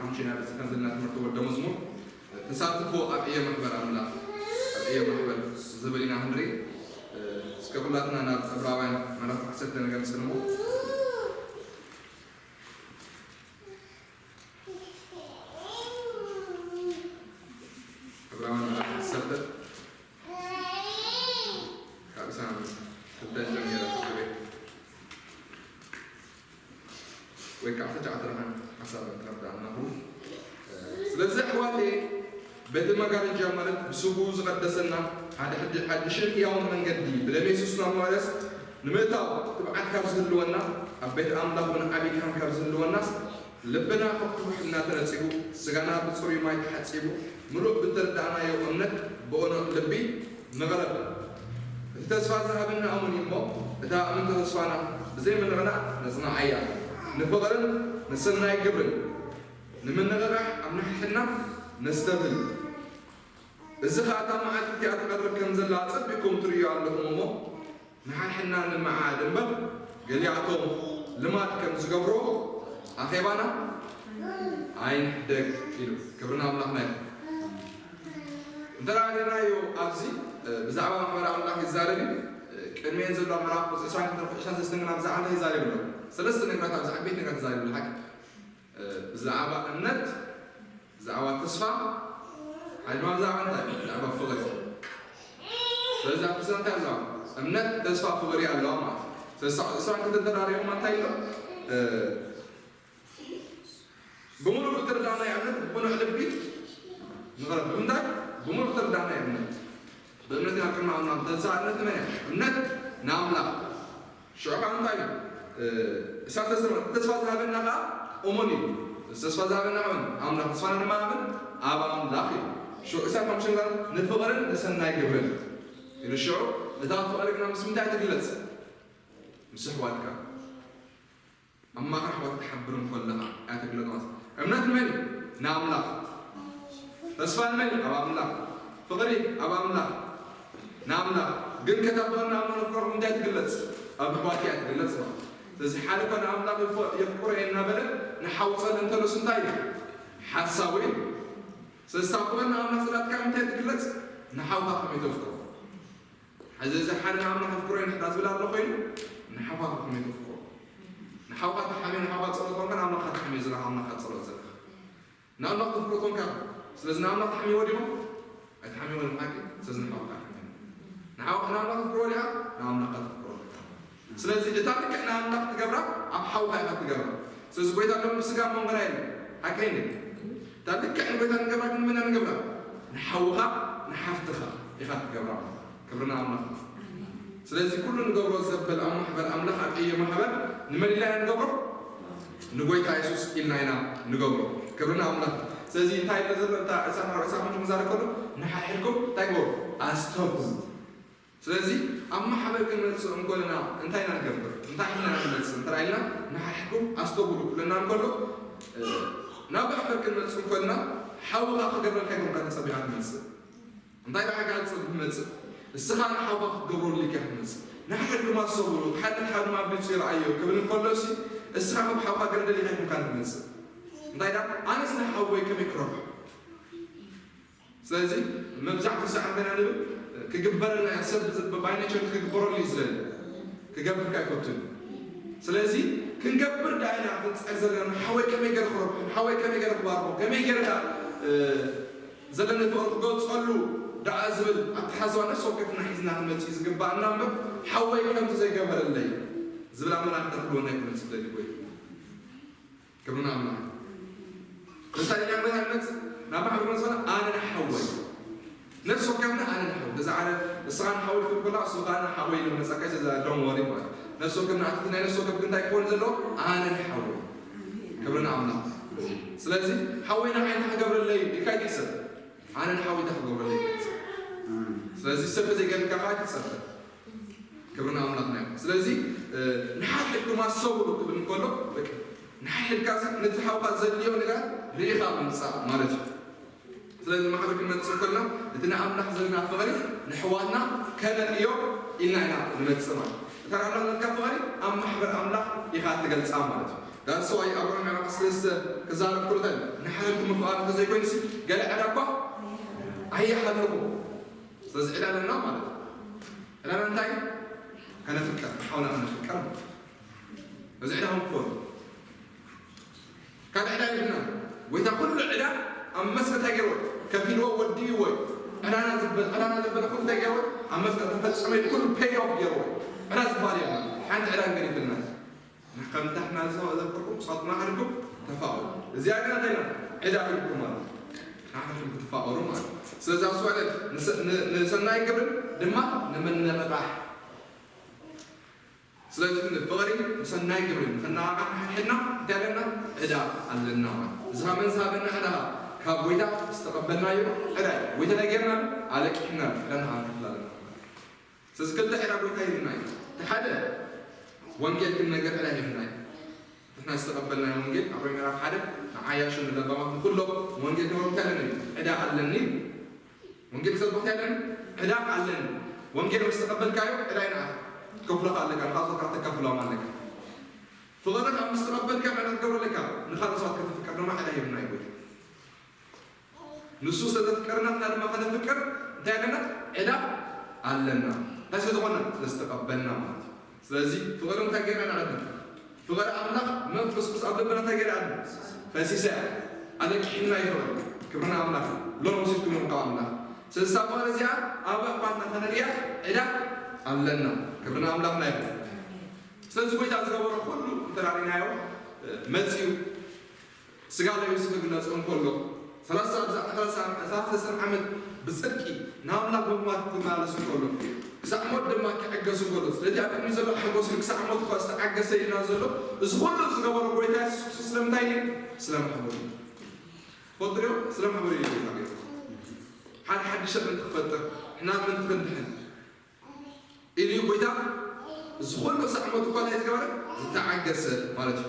ሓሙሽተ ኢና በፂሕና ዘለና ትምህርቲ ወልደ መዝሙር። ተሳትፎ ኣብ ዕዮ ማሕበር ኣምላኽ፣ ኣብ ዕዮ ማሕበር ዝብል ኢና ክንርኢ። እስከ ኩላትና ናብ ዕብራውያን ምዕራፍ ዓሰርተ ንገልጽ እሞ። ዕብራውያን ምዕራፍ ዓሰርተ ካብ ዕስራን ክልተን ጀሚረ ክሕብር ወይ ከዓ ተጫዕተ ደሓን ሓሳብ ክረዳእና ክብሉ። ስለዚ ኣሕዋተይ፣ ቤተ መጋረጃ ማለት ብስጉኡ ዝቐደሰና ሓደ ሕድ- ሓድሽን ህያውን መንገዲ ብደም የሱስ ናብ መቕደስ ንምእታው ትብዓት ካብ ዝህልወና፣ ኣብ ቤት ኣምላኽ እውን ዓብዪ ካህን ካብ ዝህልወናስ፣ ልብና ካብ ክቡሕ እናተነጺጉ፣ ስጋና ብጽሩይ ማይ ተሓጺቡ፣ ምሉእ ብተረዳእናዮ እምነት ብቕኑዕ ልቢ ንቕረብ። እቲ ተስፋ ዝሃበና እሙን እዩ እሞ፣ እታ እምንቶ ተስፋና ብዘይ ምንቕናቕ ነጽንዓያ፣ ንፍቕርን ንሰናይ ግብርን ንምንቕቓሕ ኣብ ንሕሕድና ነስተብህል። እዚ ኸኣ እታ መዓልቲ እቲኣ ትቐርብ ከም ዘላ ኣጸቢቕኩም ትርእዩ ኣለኹም እሞ፣ ንሓድሕድና ንመዓድ እምበር፣ ገሊኣቶም ልማድ ከም ዝገብርዎ ኣኼባና ኣይንሕደግ ኢሉ። ክብሪ ንኣምላኽና ይኹን። እንተ ደኣ ርኢናዮ ኣብዚ፣ እ፣ ብዛዕባ ማሕበር ኣምላኽ ይዛረብ እዩ። እ፣ ቅድሚኤን ዘለዋ ምዕራፍ ቁጽሪ ዕስራን ክልተን ዕስራን ሰለስተን ግና ብዛዕባ እንታይ ይዛረብ ኣሎ? ሰለስተ ነገራት፣ ኣብዚ ዓበይቲ ነገራት ይዛረብ ኣሎ። ሓቂ፣ እ፣ ብዛዕባ እምነት፣ ብዛዕባ ተስፋ፣ ሓድማ ብዛዕባ እንታይ? ብዛዕባ ፍቕሪ። ስለዚ ኣብ ክልተ እንታይ ኣለዋ? እምነት፣ ተስፋ፣ ፍቕሪ ኣለዋ ማለት እዩ። ስለዚ ዕስራን ክልተን እንተ ደኣ ርኢኹም እንታይ ኣሎ? እ፣ ብምሉእ ብትርዳእ ናይ እምነት ብቕኑዕ ልቢ ንቕረብ። ብምንታይ? ብምሉእ ብትርዳእ ናይ እምነት። ብእምነት ኢና ቅድሚ ኣምላኽ። ተስፋ እምነት ንመን እያ? እምነት ንኣምላኽ። ሽዑ ከዓ እንታይ እዩ? እ፣ እሳት ተስፋ፣ ተስፋ ዝሃበና ከዓ እሙን እዩ። ተስፋ ዝሃበና ከዓ ኣምላኽ። ተስፋና ድማ ኣበን? ኣብ ኣምላኽ እዩ። ሽዑ እሳት ከም ሽንጋር ንፍቕርን ንሰናይ ግብርን ኢሉ። ሽዑ እታ ፍቕሪ ግና ምስ ምንታይ ትግለጽ? ምስ ኣሕዋትካ። ኣብ ማእከል ኣሕዋት ክትሓብር እንከለኻ እያ ትግለጽ ማለት እዩ። እምነት ንመን እዩ? ንኣምላኽ። ተስፋ ንመን እዩ? ኣብ ኣምላኽ። ፍቕሪ ኣብ ኣምላኽ። ንኣምላኽ። ግን ከታ ፍቕሪ ንኣምላኽ ፍቕሪ እንታይ ትግለጽ? ኣብ ኣሕዋት እያ ትግለጽ ማለት እዩ። ስለዚ ሓደ እኳ ንኣምላኽ ይፈ-፣ የፍቅሮ እየ እናበለ ንሓው ጸልእ እንተሎስ እንታይ እዩ? ሓሳዊ እዩ። ስለዚ እታ ፍቕሪ ንኣምላኽ ስለ ኣትካ እንታይ ትግለጽ? ንሓውካ ከመይ ተፍቅሮ? ሕዚ እዚ ሓደ ንኣምላኽ ኣፍቅሮ እዩ ንሕና ዝብል ኣሎ ኮይኑ፣ ንሓውካ ከመይ ተፍቅሮ? ንሓውካ ትሓምዮ፣ ንሓውካ ጸሎት ኮንካ፣ ንኣምላኽካ ትሓምዮ ዘለኻ፣ ኣምላኽካ ጸሎት ዘለኻ። ንኣምላኽ ተፍቅሮ ኮንካ፣ ስለዚ ንኣምላኽ ትሓምዮ ወዲኹም? ኣይትሓምዮ ወዲኹም ሓቂ? ስለዚ ንሓውካ ትሓምዮ። ንሓው-፣ ንኣምላኽ ተፍቅሮ ወዲኻ፣ ንኣምላኽካ ተፍቅሮ ኣለካ። ስለዚ እታ ልክዕ ንኣምላኽ ትገብራ፣ ኣብ ሓውካ ኢኻ ትገብራ። ስለዚ ጎይታ ሎም ብስጋ መንጎና የለን። ሓቂ እንዴ? እታ ልክዕ ንጎይታ ንገብራ ግን ንመን ንገብራ? ንሓውኻ፣ ንሓፍትኻ ኢኻ ትገብራ። ክብሪ ንኣምላኽ። ስለዚ ኩሉ ንገብሮ ዘበል ኣብ ማሕበር ኣምላኽ ኣብ ዕዮ ማሕበር ንመን ኢልና ኢና ንገብሮ? ንጎይታ የሱስ ኢልና ኢና ንገብሮ። ክብሪ ንኣምላኽ። ስለዚ እንታይ ኢለ ዘሎ እታ ዕስራን ኣርባዕን ዕስራን ሓሙሽተን ክዛረብ ከሎ ንሓድሕድኩም እንታይ ግበሩ? ኣስተብህሉ። ስለዚ ኣብ ማሕበር ክንመጽእ እንኮለና እንታይ ኢና ንገብር? እንታይ ኢና ንመጽእ? እንታይ ኢልና ንሓድሕድኩም ኣስተብህሉ ክብለና እንከሎ፣ እ፣ ናብ ማሕበር ክንመጽእ እንኮለና ሓውኻ ክገብረልካ ኣይኮንካ ተጸቢኻ ትመጽእ። እንታይ ደኣ ኢኻ ትመጽእ? እስኻ ንሓውኻ ክትገብረሉ ኢልካ ትመጽእ። ንሓድሕድኩም ኣስተብህሉ። ሓደ ንሓደ ኣቢጹ ይርኣዮ ክብል እንከሎ ሲ፣ እስኻ ከም ሓውኻ ገለ ደሊኻ ኣይኮንካን ትመጽእ። እንታይ ደኣ? ኣነስ ንሓወይ ከመይ ክረብሖ? ስለዚ መብዛሕትኡ ሰዓት እንታይ ኢና ንብል? ክግበረልና እያ። ሰብ ዝ-፣ by nature ክግበረሉ እዩ ዝደሊ። ክገብር ከኣ ኣይፈቱን። ስለዚ ክንገብር ደኣ ኢና ክንጽዕር ዘለና። ንሓወይ ከመይ ገይረ ክረብሖ? ንሓወይ ከመይ ገይረ ክባርኾ? ከመይ ገይረ ደኣ፣ እ፣ ዘለኒ ፍቕሪ ክገልጸሉ ደኣ ዝብል ኣተሓሳስባ ነፍሲ ወከፍና ሒዝና ክንመጽእ እዩ ዝግባኣና እምበር፣ ሓወይ ከምዚ ዘይገበረለይ ዝብል ኣመና ክተኽልወና ኣይኮነን ዝደሊ ወይ ክብርና ኣምላኽ። እንታይ ኢና ንመን ንመጽእ? ናብ ማሕበር መጽና ኣነ ንሓወይ። ነፍሲ ወከፍና ኣነ ንሓወይ። ነዛ ዓለም ንስኻ ንሓወይ ክትብል ከላ፣ እሱ ከኣ ንሓወይ ኢሉ መጻካ፣ ስለዚ don't worry ማለት። ነፍሲ ወከፍና፣ እቲ ናይ ነፍሲ ወከፍ ግን እንታይ ክኸውን ዘለዎ? ኣነ ንሓወይ። ክብርና ኣምላኽ። ስለዚ ሓወይ ንዓይ እንታይ ክገብረለይ ኢልካ ኣይትሕሰብ። ኣነ ንሓወይ እንታይ ክገብረለይ ኢልካ ትሕሰብ። ስለዚ ሰብ ዘይገርካ ከኣ ኣይትጸበ። ክብሪ ንኣምላኽና ይኹን። ስለዚ፣ እ፣ ንሓድሕድኩም ኣስተውዕሉ ክብል እንከሎ፣ በቃ፣ ንሓድሕድካ ነቲ ሓውካ ዘድልዮ ነገር ርኢኻ ምምጻእ ማለት እዩ። ስለዚ፣ ማሕበር ክንመጽእ ከለና፣ እቲ ንኣምላኽ ዘለና ፍቕሪ ንኣሕዋትና ከነርእዮ ኢልና ኢና ንመጽእ ማለት እዩ። እታ ንኣምላኽ ዘለካ ፍቕሪ ኣብ ማሕበር ኣምላኽ ኢኻ እትገልጻ ማለት እዩ። That's why ኣብ ሮሜ ምዕራፍ ክዛረብ ከሎ እንታይ ንሓለልኩም ምፍቓር እንተዘይኮይኑሲ ገለ ዕዳ እኳ ኣይሓለኹ። ስለዚ ዕዳ ኣለና ማለት እዩ። ዕዳና እንታይ? ከነፍቅር፣ ሓውና ከነፍቅር ማለት እዩ። እዚ ዕዳ ክንክፈሉ ካልእ ዕዳ የብልና። ጎይታ ኩሉ ዕዳ ኣብ መስቀል እንታይ ገይርዎ? ከፊልዎ፣ ወዲእዎ እዩ። ዕዳና ዝበል ዕዳና ዝበለ ኩሉ እንታይ ገይርዎ? ኣብ መስቀል ተፈጸመ ኢሉ ኩሉ ፔይ ኦፍ ገይርዎ እዩ። ዕዳ ዝበሃል የብልና። ሓንቲ ዕዳ ገዲፍልና። ከምታ ሕና ዘዘከርኩም ንሳትኩም ሓድኩም ተፋቐሩ። እዚኣ ግን እንታይ ኢላ? ዕዳ ኢልኩም ማለት እዩ። ንዓኹም ክትፋቐሩ ማለት እዩ። ስለዚ ኣብ ስዋዕለ ንሰ- ን- ንሰናይ ግብርን ድማ ንምንቕቓሕ። ስለዚ ንፍቕሪ ንሰናይ ግብሪ ንኽነቓቓሕ ንሓድሕድና እንታይ ኣለና? ዕዳ ኣለና ማለት እዩ። እዚ ካብ መን ዝሃበና ዕዳ? ካብ ጎይታ ዝተቐበልናዮ ዕዳ እዩ። ጎይታ እንታይ ጌርና? ኣለቂሕና ዕዳና ክንከፍል ኣለና ማለት እዩ። ስለዚ ክልተ ዕዳ ጎይታ ሂብና እዩ። እቲ ሓደ ወንጌል ክንነገር ዕዳ ሂብና እዩ። ንሕና ዝተቐበልናዮ ወንጌል ኣብ ሮሜ ምዕራፍ ሓደ ንዓያሹ ንለባማት ንኹሎም ወንጌል ክነግሮም እንታይ ኣለኒ? ዕዳ ኣለኒ። ወንጌል ክሰብኽ እንታይ ኣለኒ? ዕዳ ኣለኒ። ወንጌል ምስ ተቐበልካዮ ዕዳ እዩ ንዓኻ። ክትከፍሎ ከኣ ኣለካ፣ ንኻልኦት ከኣ ከተካፍሎም ኣለካ። ፍቕሪ ከኣ ምስ ተቐበልካ ዕዳ ትገብሮ ኣለካ። ንኻልኦት ሰባት ከተፍቅር ድማ ዕዳ ሂብና እዩ ጎይታ። ንሱ ስለ ዘፍቀረና ንሕና ድማ ከነፍቅር እንታይ ኣለና? ዕዳ ኣለና። እንታይ ስለ ዝኾንና? ስለ ዝተቐበልና ማለት እዩ። ስለዚ ፍቕሪ እንታይ ገይርና ንቐድም? ፍቕሪ ኣምላኽ መንፈስ ቅዱስ ኣብ ልብና እንታይ ገይራ ኣለ? ፈሲሳ እያ። ኣለቂሕና እዩ ፍቕሪ። ክብሪ ንኣምላኽ። ሎሚ ወሲድኩም ኢኹም ካብ ኣምላኽ። ስለዚ እዛ ፍቕሪ እዚኣ ኣብ ኣሕዋትና ከነርእያ ዕዳ ኣለና። ክብሪ ንኣምላኽና ይኹን። ስለዚ ጎይታ ዝገበሮ ኩሉ እንተራሪናዮ መጺኡ ስጋ ለቢሱ ክግለጽ እንከሎ ሰላሳ ዓመት ዓመት ብጽድቂ ንኣምላኽ ብምማት ክመላለስ እንከሎ ክሳዕ ሞት ድማ ክዕገስ እንከሎ ስለቲ ኣብ ቅድሚ ዘሎ ሓጎስ ክሳዕ ሞት እኳ ዝተዓገሰ ኢልና ዘሎ እዚ ኩሉ ዝገበሮ ጎይታ የሱስ ክርስቶስ ስለምንታይ እዩ? ስለ ማሕበሩ። ፈልጥሪዮ ስለ ማሕበሩ እዩ ጎይታ ገይሩ ሓደ ሓድሽ ምእንቲ ክፈጥር ሕና ምእንቲ ክንድሕን ኢሉ እዩ ጎይታ እዚ ኩሉ ክሳዕ ሞት እኳ እንታይ ዝገበረ ዝተዓገሰ ማለት እዩ።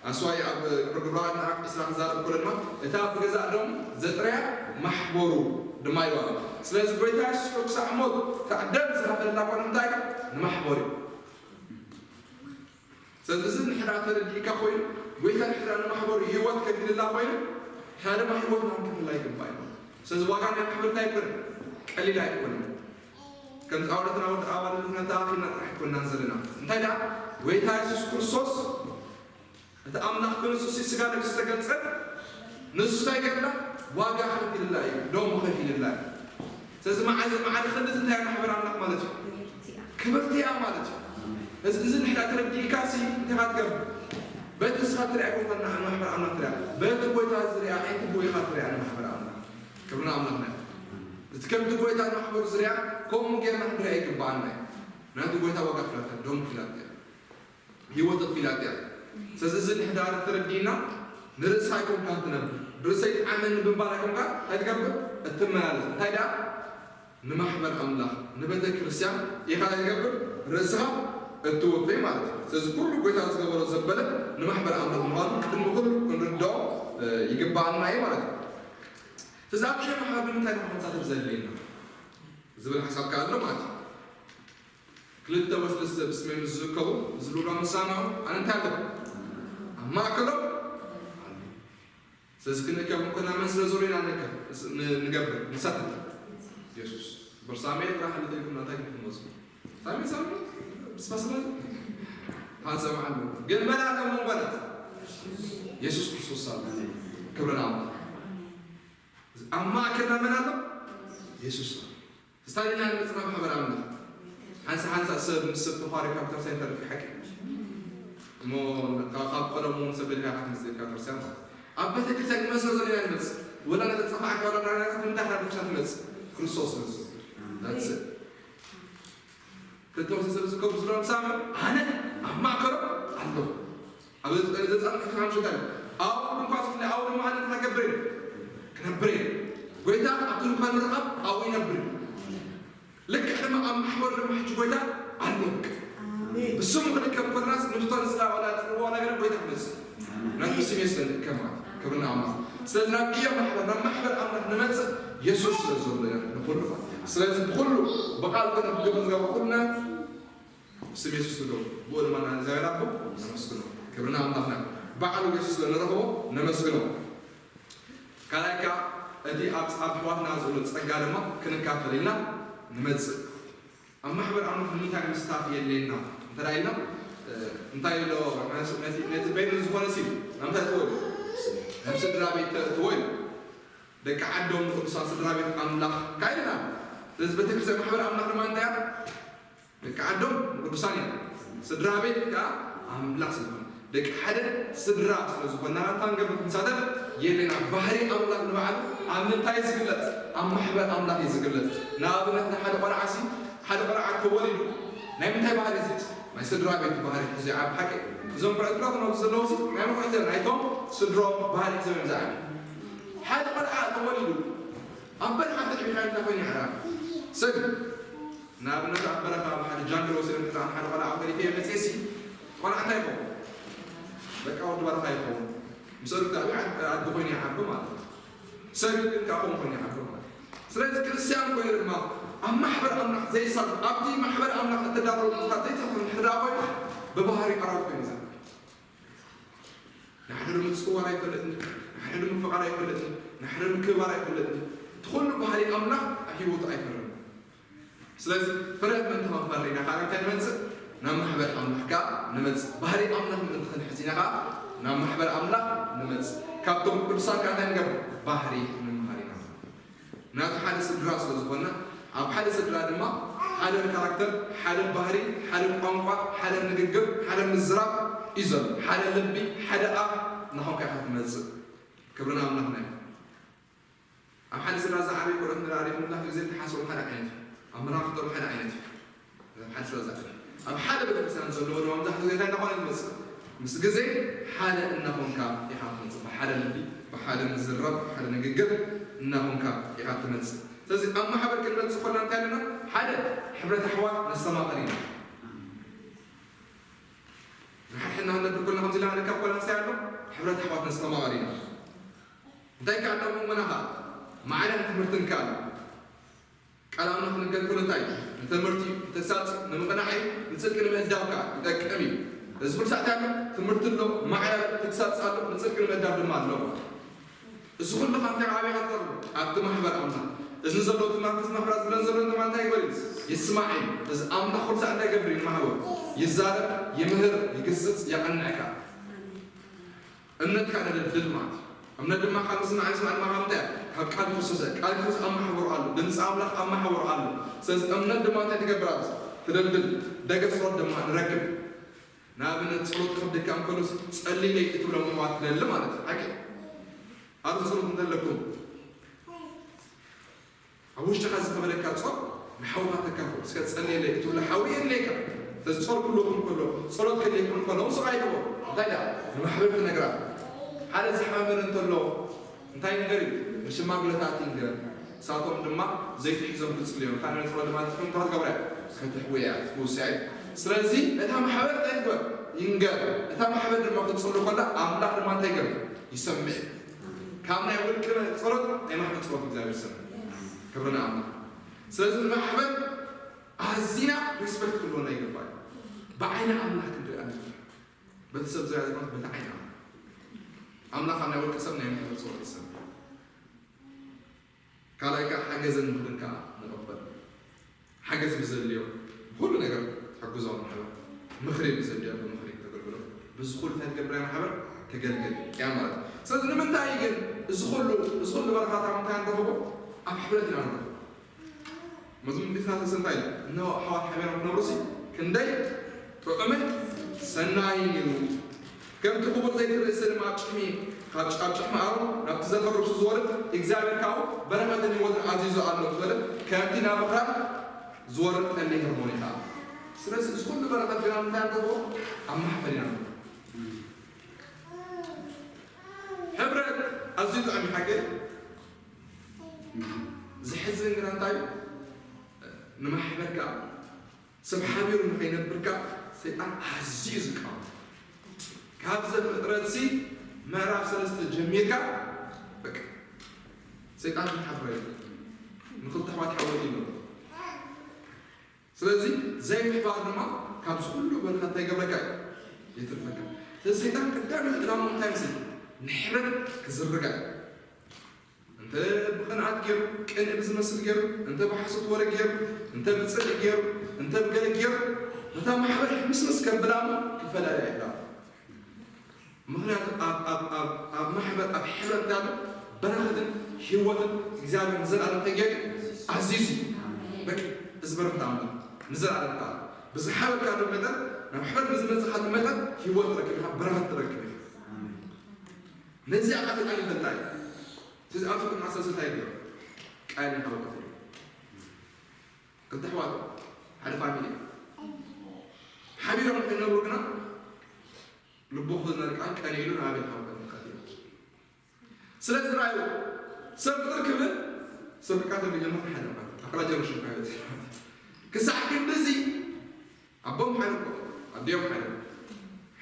ኣስዋይ ኣብ ግብራውያን ምዕራፍ ዕስራ ክዛረብ ከሎ ድማ እታ ብገዛእ ደሙ ዘጥረያ ማሕበሩ ድማ ይባል። ስለዚ ጎይታ የሱስ ክሳዕ ሞት ክሳዕ ደም ዝኸፈለላ ኮነ እንታይ ንማሕበሩ እዩ። ስለዚ እዚ ንሕና ተረዲእካ ኮይኑ ጎይታ ንሕና ንማሕበሩ ህይወት ከፊልላ ኮይኑ ንሕና ድማ ህይወትና ክንከፍላ ይግባእ እዩ። ስለዚ ዋጋ ናይ ማሕበር እንታይ ኣይኮነን ቀሊል ኣይኮነን። ከምዚ ኣውደትና ወዲ ኣባልነትና ተኣኺልና ጥራሕ ኣይኮንናን ዘለና እንታይ ደኣ ጎይታ የሱስ ክርስቶስ እቲ ኣምላኽ ክንሱ ስጋ ነብሲ ዝተገልጸ ንሱ እንታይ ገርላ ዋጋ ከፊልላ እዩ ደሞ ከፊልላ እዩ። ስለዚ መዓዚ መዓል ክንድዚ እንታይ ማሕበር ኣምላኽ ማለት እዩ ክብርቲ እያ ማለት እዩ። እዚ እዚ ንሕና ተረዲእካ ሲ እንታይ ትገብር በቲ ንስኻ ትሪኣ ኮንካ ንማሕበር ኣምላኽ ትሪኣ በቲ ጎይታ ዝሪኣ ኣይትቦ ኢኻ ትሪኣ ንማሕበር ኣምላኽ ክብሪ ንኣምላኽና እዩ። እቲ ከምቲ ጎይታ ንማሕበሩ ዝሪኣ ከምኡ ጌርና ክንሪኣ ይግባኣና እዩ። ምክንያቱ ጎይታ ዋጋ ክፍላታ ደሙ ክፍላታ እዩ። ህይወት ክፍላታ እዩ። ስለዚ እዚ ንሕዳር ተረዲእና ንርእስኻ ኣይኮንካን ትነብር ብርእሰይ ጥዓመኒ ብምባል ኣይኮንካ እንታይ ትገብር እትመላለስ እንታይ ደኣ ንማሕበር ኣምላኽ ንቤተ ክርስቲያን ኢኻ ዝገብር ርእስኻ እትወፍይ ማለት እዩ። ስለዚ ኩሉ ጎይታ ዝገበሮ ዘበለ ንማሕበር ኣምላኽ ምዃኑ ቅድሚ ኩሉ ክንርድኦ ይግባኣና እዩ ማለት እዩ። ስለዚ ኣብ ኢደ ማሕበር ብምንታይ ንክንሳተፍ ዘድልየና ዝብል ሓሳብ ከኣ ኣሎ ማለት እዩ። ክልተ ወይ ሰለስተ ብስመይ ምስ ዝእከቡ ዝብሉ ምስማዑ ኣነ እንታይ ኣለኹ ኣብ ማእከሎም ኣለኹ። ስለዚ ክንእከብ እንኮና መን ስለ ዘሎ ኢና ንእከብ ንገብር ንሳተፍ የሱስ ብርሳሜ ጥራሕ ልጠይቁና እንታይ ክንመፁ ሳሜ ሳሜ ብስፋስላ ታንሰማዓሉ ግን መን ኣሎ መንጎና የሱስ ክርስቶስ ኣሎ። ክብርን ኣምላኽ ኣብ ማእከልና መን ኣሎ የሱስ ኣሎ። ስታሊና ንመፅና ማሕበር ኣምላኽ ሓንሳ ሓንሳ ሰብ ምስ ሰብ ተኳሪ ካብ ተርሳ ይተርፍ ሓቂ እሞ ካብ ቀደሙ እውን ሰብ ደልካ ክትመፅእ ካብ ተርሳ ኣብ ቤተክርስትያን ንመስሎ ዘለና ንመፅእ ወላ ነተፀፋዕካ ወላ ናናታት ምንታይ ካብ ቤተክርስትያን ትመፅእ ክርስቶስ ንሱ ክልተ ወሰን ሰብ ዝከቡ ዝብሎም ሳምዕ ኣነ ኣብ ማእከሎም ኣለኹ። ኣብ ዘጻምሕ ክሓምሽታ ኣብኡ ድንኳ ስለ ኣብኡ ድማ ኣነ ክነገብር ክነብር ጎይታ ኣብቲ ድንኳን ምርኻብ ኣብኡ ይነብር። ልክዕ ድማ ኣብ ማሕበር ድማ ሕጂ ጎይታ ኣሎ። ብስሙ ክንከብ ኮናስ ንፍቶ ንስላ ዋላ ጽዋ ዋላ ገለ ጎይታ ክመጽእ ናቱ ስም የስለን ከማ ክብርና ኣምላኽ። ስለዚ ናብ ቅያ ማሕበር ናብ ማሕበር ኣምላኽ ንመጽእ የሱስ ስለ ዘሎ ንኹሉ ማለት እዩ። ስለዚ ብኹሉ ብቓል ኮነ ብግብሪ ዝገባ ኩልና ስም የሱስ ንዶ ብኡ ድማ ንእግዚኣብሔር ኣቦ ነመስግኖ። ክብርና ኣምላኽና። ባዕሉ ገሱ ስለ ንረኽቦ ነመስግኖ። ካልኣይ ከዓ እቲ ኣብ ኣብ ኣሕዋትና ዘሎ ጸጋ ድማ ክንካፈል ኢልና ንመጽእ። ኣብ ማሕበር ኣምላኽ ንምንታይ ምስታፍ የድልየና እንተ ኢልና፣ እንታይ ኣሎ? ነቲ በይኑ ዝኾነ ሲ ናብ ምንታይ እትወ እዩ? ናብ ስድራ ቤት እትወ እዩ። ደቂ ዓዶም ንቅዱሳን ስድራ ቤት ኣምላኽ ካይልና። ስለዚ ቤተክርስትያን ማሕበር ኣምላኽ ድማ እንታይ እያ? ደቂ ዓዶም ንቅዱሳን እዮም። ስድራ ቤት ከዓ ኣምላኽ ስለ ዝኾነ ደቂ ሓደ ስድራ ስለ ዝኾንና ናታ ንገብር ክንሳተፍ የድልየና። ባህሪ ኣምላኽ ንባዕሉ ኣብ ምንታይ እዩ ዝግለጽ? ኣብ ማሕበር ኣምላኽ እዩ ዝግለጽ። ንኣብነት ንሓደ ቆልዓ ሲ ሓደ ቆልዓ ተወሊዱ ናይ ምንታይ ባህሪ እዩ ዝሕዝ? ናይ ስድራ ቤት ባህሪ ሒዙ ይዓቢ። ሓቂ እዞም ቆልዑ ትራኹም ኣብዚ ዘለዉ ሲ ናይ መቑሕቲ ናይቶም ስድሮም ባህሪ ሒዞም እዮም ዝዓቢ። ሓደ ቆልዓ ተወሊዱ ኣብ በረኻ ተዕቢኻ እንታይ ኮይኑ ይዕራ? ሰብ ንኣብነት ኣብ በረኻ ኣብ ሓደ ጃንግል ወሲዶም ሕፃን ሓደ ቆልዓ ገዲፈ መፅኤ ሲ ቆልዓ እንታይ ይኸውን? በቃ ወዲ በረኻ ይኸውን። ምስ ኣሉካ ኣድጊ ኮይኑ ይዓቢ ማለት እዩ። ሰብ ግን ካብኦም ኮይኑ ይዓቢ ማለት እዩ። ስለዚ ክርስቲያን ኮይኑ ድማ ኣብ ማሕበር ኣምላኽ ዘይሳተፍ ኣብቲ ማሕበር ኣምላኽ እተዳለወ ምኽንያት ዘይተኽሉ ሕዳ ኮይኑ ብባህሪ ኣራዊት ኮይኑ ይዛረብ። ንሓደ ምጽዋር ኣይፈልጥን፣ ንሓደ ምፍቓር ኣይፈልጥን፣ ንሓደ ምክብባር ኣይፈልጥን። እቲ ኩሉ ባህሪ ኣምላኽ ኣብ ህይወቱ ኣይፈርምን። ስለዚ ፍረ ምእንቲ ክንፈሪ ኢና ካብ እንታይ ንመጽእ? ናብ ማሕበር ኣምላኽ ከኣ ንመጽእ። ባህሪ ኣምላኽ ምእንቲ ክንሕዝ ኢና ከኣ ናብ ማሕበር ኣምላኽ ንመጽእ። ካብቶም ቅዱሳን ከኣ እንታይ ንገብር? ባህሪ ንምሃር ኢና። ናቱ ሓደ ስድራ ስለ ዝኾንና ኣብ ሓደ ስድራ ድማ ሓደ ካራክተር፣ ሓደ ባህሪ፣ ሓደ ቋንቋ፣ ሓደ ንግግር፣ ሓደ ምዝራብ እዩ ዘሎ። ሓደ ልቢ፣ ሓደ ኣፍ እናኾንካ ኢኻ ትመጽእ። ክብሪ ንኣምላኽና ይኹን። ኣብ ሓደ ስድራ ዝዓበዩ ቆልዑት ንራእሪኹም ቡዙሕ ግዜ ተሓስቦም ሓደ ዓይነት እዩ። ኣመራርሕቶም ሓደ ዓይነት እዩ። ኣብ ሓደ ስድራ ዝዓበዩ ኣብ ሓደ ቤተክርስትያን ዘለዎ ድማ መብዛሕትኡ ግዜ እንታይ እናኾነ ይመጽእ? ምስ ግዜ ሓደ እናኾንካ ኢኻ ትመጽእ። ብሓደ ልቢ፣ ብሓደ ምዝራብ፣ ብሓደ ንግግር እናኾንካ ኢኻ ትመጽእ። ስለዚ ኣብ ማሕበር ክንመጽእ ከለና እንታይ ኣለና? ሓደ ሕብረት ኣሕዋት ነስተማቕር ኢና። ንሓድሕድና ክንነብር ከለና ከምዚ ኢልና ንርከብ ከለና እንታይ ኣሎ? ሕብረት ኣሕዋት ነስተማቕር ኢና። እንታይ ከኣ ኣለዎ እሞና ኸኣ ማዕረን ትምህርትን ከኣ ኣሎ። ቃል ኣምላኽ ክንገር ከሎ እንታይ እዩ? ንትምህርቲ፣ ንተግሳጽ፣ ንምቕናዕ እዩ፣ ንጽድቂ ንምእዳው ከኣ ይጠቅም እዩ። እዚ ኩሉ ሰዓት ኣሎ፣ ትምህርቲ ኣሎ፣ ማዕረ ተግሳጽ ኣሎ፣ ንጽድቂ ንምእዳው ድማ ኣሎ። እዚ ኩሉ ካብ እንታይ ዓብያ ትረኽቦ? ኣብቲ ማሕበር ኣምላኽ። እዚ ዘሎ እቲ መንፈስ መፍራት ዝብለን ዘሎ ድማ እንታይ ይግበር እዩ? ይስማዕ እዩ። እዚ ኣምላኽ ኩሉ ሰዓት እንታይ ይገብር እዩ? ንማሕበሩ ይዛረብ፣ ይምህር፣ ይግስጽ፣ የቐንዕ ከኣ። እምነትካ ደልድል ማለት እዩ። እምነት ድማ ካብ ምስማዕ ምስማዕ ድማ ካብ እንታይ? ካብ ቃል ክርስቶስ እያ። ቃል ክርስቶስ ኣብ ማሕበሩ ኣሎ። ድምፂ ኣምላኽ ኣብ ማሕበሩ ኣሎ። ስለዚ እምነት ድማ እንታይ ትገብር? ኣብዚ ትደልድል። ደገ ጸሎት ድማ ንረክብ። ንኣብነት ጸሎት ከብደካ እንከሎ ጸልይለይ እትብሎም ኣሕዋት ትደሊ ማለት እዩ። ሓቂ ኣብዚ ጸሎት እንተለኩም ኣብ ውሽጥኻ ዝኸበደካ ጾር ንሓውኻ ተካፍሎ። እስከ ጸልየለይ እትብሎ ሓዊ የድልየካ። ስለዚ ጾር ክህልወኩም ከሎ፣ ጸሎት ከድልየኩም ከሎ፣ ንሱ ኣይትበሉ። እንታይ ደኣ? ንማሕበር ትነግራ። ሓደ ዝሓመመ እንተሎ እንታይ ይንገር እዩ? ንሽማግለታት ይንገር። ንሳቶም ድማ ዘይቲ ሒዞም ክጽልዩ እዮም። እታ ናይ ጸሎት ድማ ትፍንታ ትገብራ እያ። ክትሕዊ እያ፣ ትፍውስ እያ። ስለዚ እታ ማሕበር እንታይ ትግበር? ይንገር። እታ ማሕበር ድማ ክትጽሉ ከላ ኣምላኽ ድማ እንታይ ይገብር? ይሰምዕ። ካብ ናይ ውልቂ ጸሎት ናይ ማሕበር ጸሎት እግዚኣብሔር ይሰምዕ። ክብሪ ንኣምላኽ። ስለዚ ንማሕበር ኣዚና ሪስፐክት ክህልወና ይግባእ። ብዓይኒ ኣምላኽ ክንሪኣ ንግባእ። በቲ ሰብ ዝሪኣ ዝኮነት በቲ ዓይኒ ኣምላኽ። ኣምላኽ ኣብ ናይ ውልቂ ሰብ ናይ ማሕበር ጸሎት ይሰምዕ። ካልኣይ ከዓ ሓገዘን ምኽርን ከዓ ንቐበል። ሓገዝ ብዘድልዮ ብኩሉ ነገር ትሕግዞ ማሕበር፣ ምኽሪ ብዘድልዮ ብምኽሪ ተገልግሎ። በዚ ኩሉ እንታይ ትገብር እያ ማሕበር? ተገልግል እያ ማለት እዩ። ስለዚ ንምንታይ ግን እዚ ኩሉ እዚ ኩሉ በረኻታት እንታይ ንረኽቦ? ኣብ ሕብረት ኢና ንረኽቦ። መዝሙር ዲስና ሰለስተ እንታይ ኢሉ? እነሆ ኣሕዋት ሓቢሮም ክነብሩሲ ክንደይ ጥዑምን ሰናይን እዩ። ከምቲ ክቡር ዘይቲ ርእሲ ድማ ኣብ ጭሕሚ ካብ ጭ- ኣብ ጭሕሚ ኣሮን ናብቲ ዘፈር ርእሱ ዝወርድ እግዚኣብሔር ካብኡ በረኸትን ህይወትን ኣዚዙ ኣሎ ዝበለ ከምቲ ናብ ምኽራም ዝወርድ ጠሊ ሄርሞን እዩ ከዓ። ስለዚ እዚ ኩሉ በረኸት ግና እንታይ ንረኽቦ? ኣብ ማሕበር ኢና ንረኽቦ። ሕብረት ኣዝዩ ጥዑም እዩ ሓቂ። ዝሕዝን ግና እንታይ እዩ? ንማሕበር ከዓ ሰብ ሓቢሩ ንኸይነብርካ ሰይጣን ኣዝዩ ዝቃወም። ካብ ዘፍጥረትሲ ምዕራፍ ሰለስተ ጀሚርካ በቃ ሰይጣን ዝሓፍረ የለን። ንኽልተ ኣሕዋት ሓወት ኢሎም። ስለዚ ዘይምሕባር ድማ ካብዚ ኩሉ በረኸት እንታይ ይገብረካ እዩ? የትርፈካ። ሰይጣን ቀዳሚ ዕላማ እንታይ ምስል ንሕብረት ክዝርጋ፣ እንተ ብቕንዓት ገይሩ ቅንእ ብዝመስል ገይሩ፣ እንተ ብሓሶት ወረ ገይሩ፣ እንተ ብፅልኢ ገይሩ፣ እንተ ብገለ ገይሩ፣ ነታ ማሕበር ሕምስምስ ከብላ እሞ ክፈላልያ ይኽእል። ምኽንያቱ ኣብ ኣብ ኣብ ኣብ ማሕበር ኣብ ሕብረት ዳሎ በረኸትን ህይወትን እግዚኣብሔር ንዘለኣለም ተገይሩ ኣዚዙ። በቃ እዚ በረኸት ኣምና ንዘለኣለም ከዓ ብዝሓበርካሉ መጠን ናብ ሕብረት ብዝመፅኻሉ መጠን ህይወት ትረክብ ኢኻ፣ በረኸት ትረክብ ኢኻ። ነዚኣ ቃል ቃል ይፈልጣ እዩ። ስለዚ ኣብ ፍቅር ማሰብ ስታይ ገይሩ ቃል ንሓወቀት ክልተ ኣሕዋት ሓደ ፋሚሊ ሓቢሮም ከይነብሩ ግና ልቡ ክነርቃን ቀኒሉ ናብ ቤት ሓወቀት ንኸት እዩ። ስለዚ ራእዩ ሰብ ፍቅር ክብል ሰብ ቃተል ጀመር ሓደ ማለት ኣክላ ጀርሽን ማለት ክሳዕ ክንድዚ ኣቦም ሓደ እኮ፣ ኣዲኦም ሓደ፣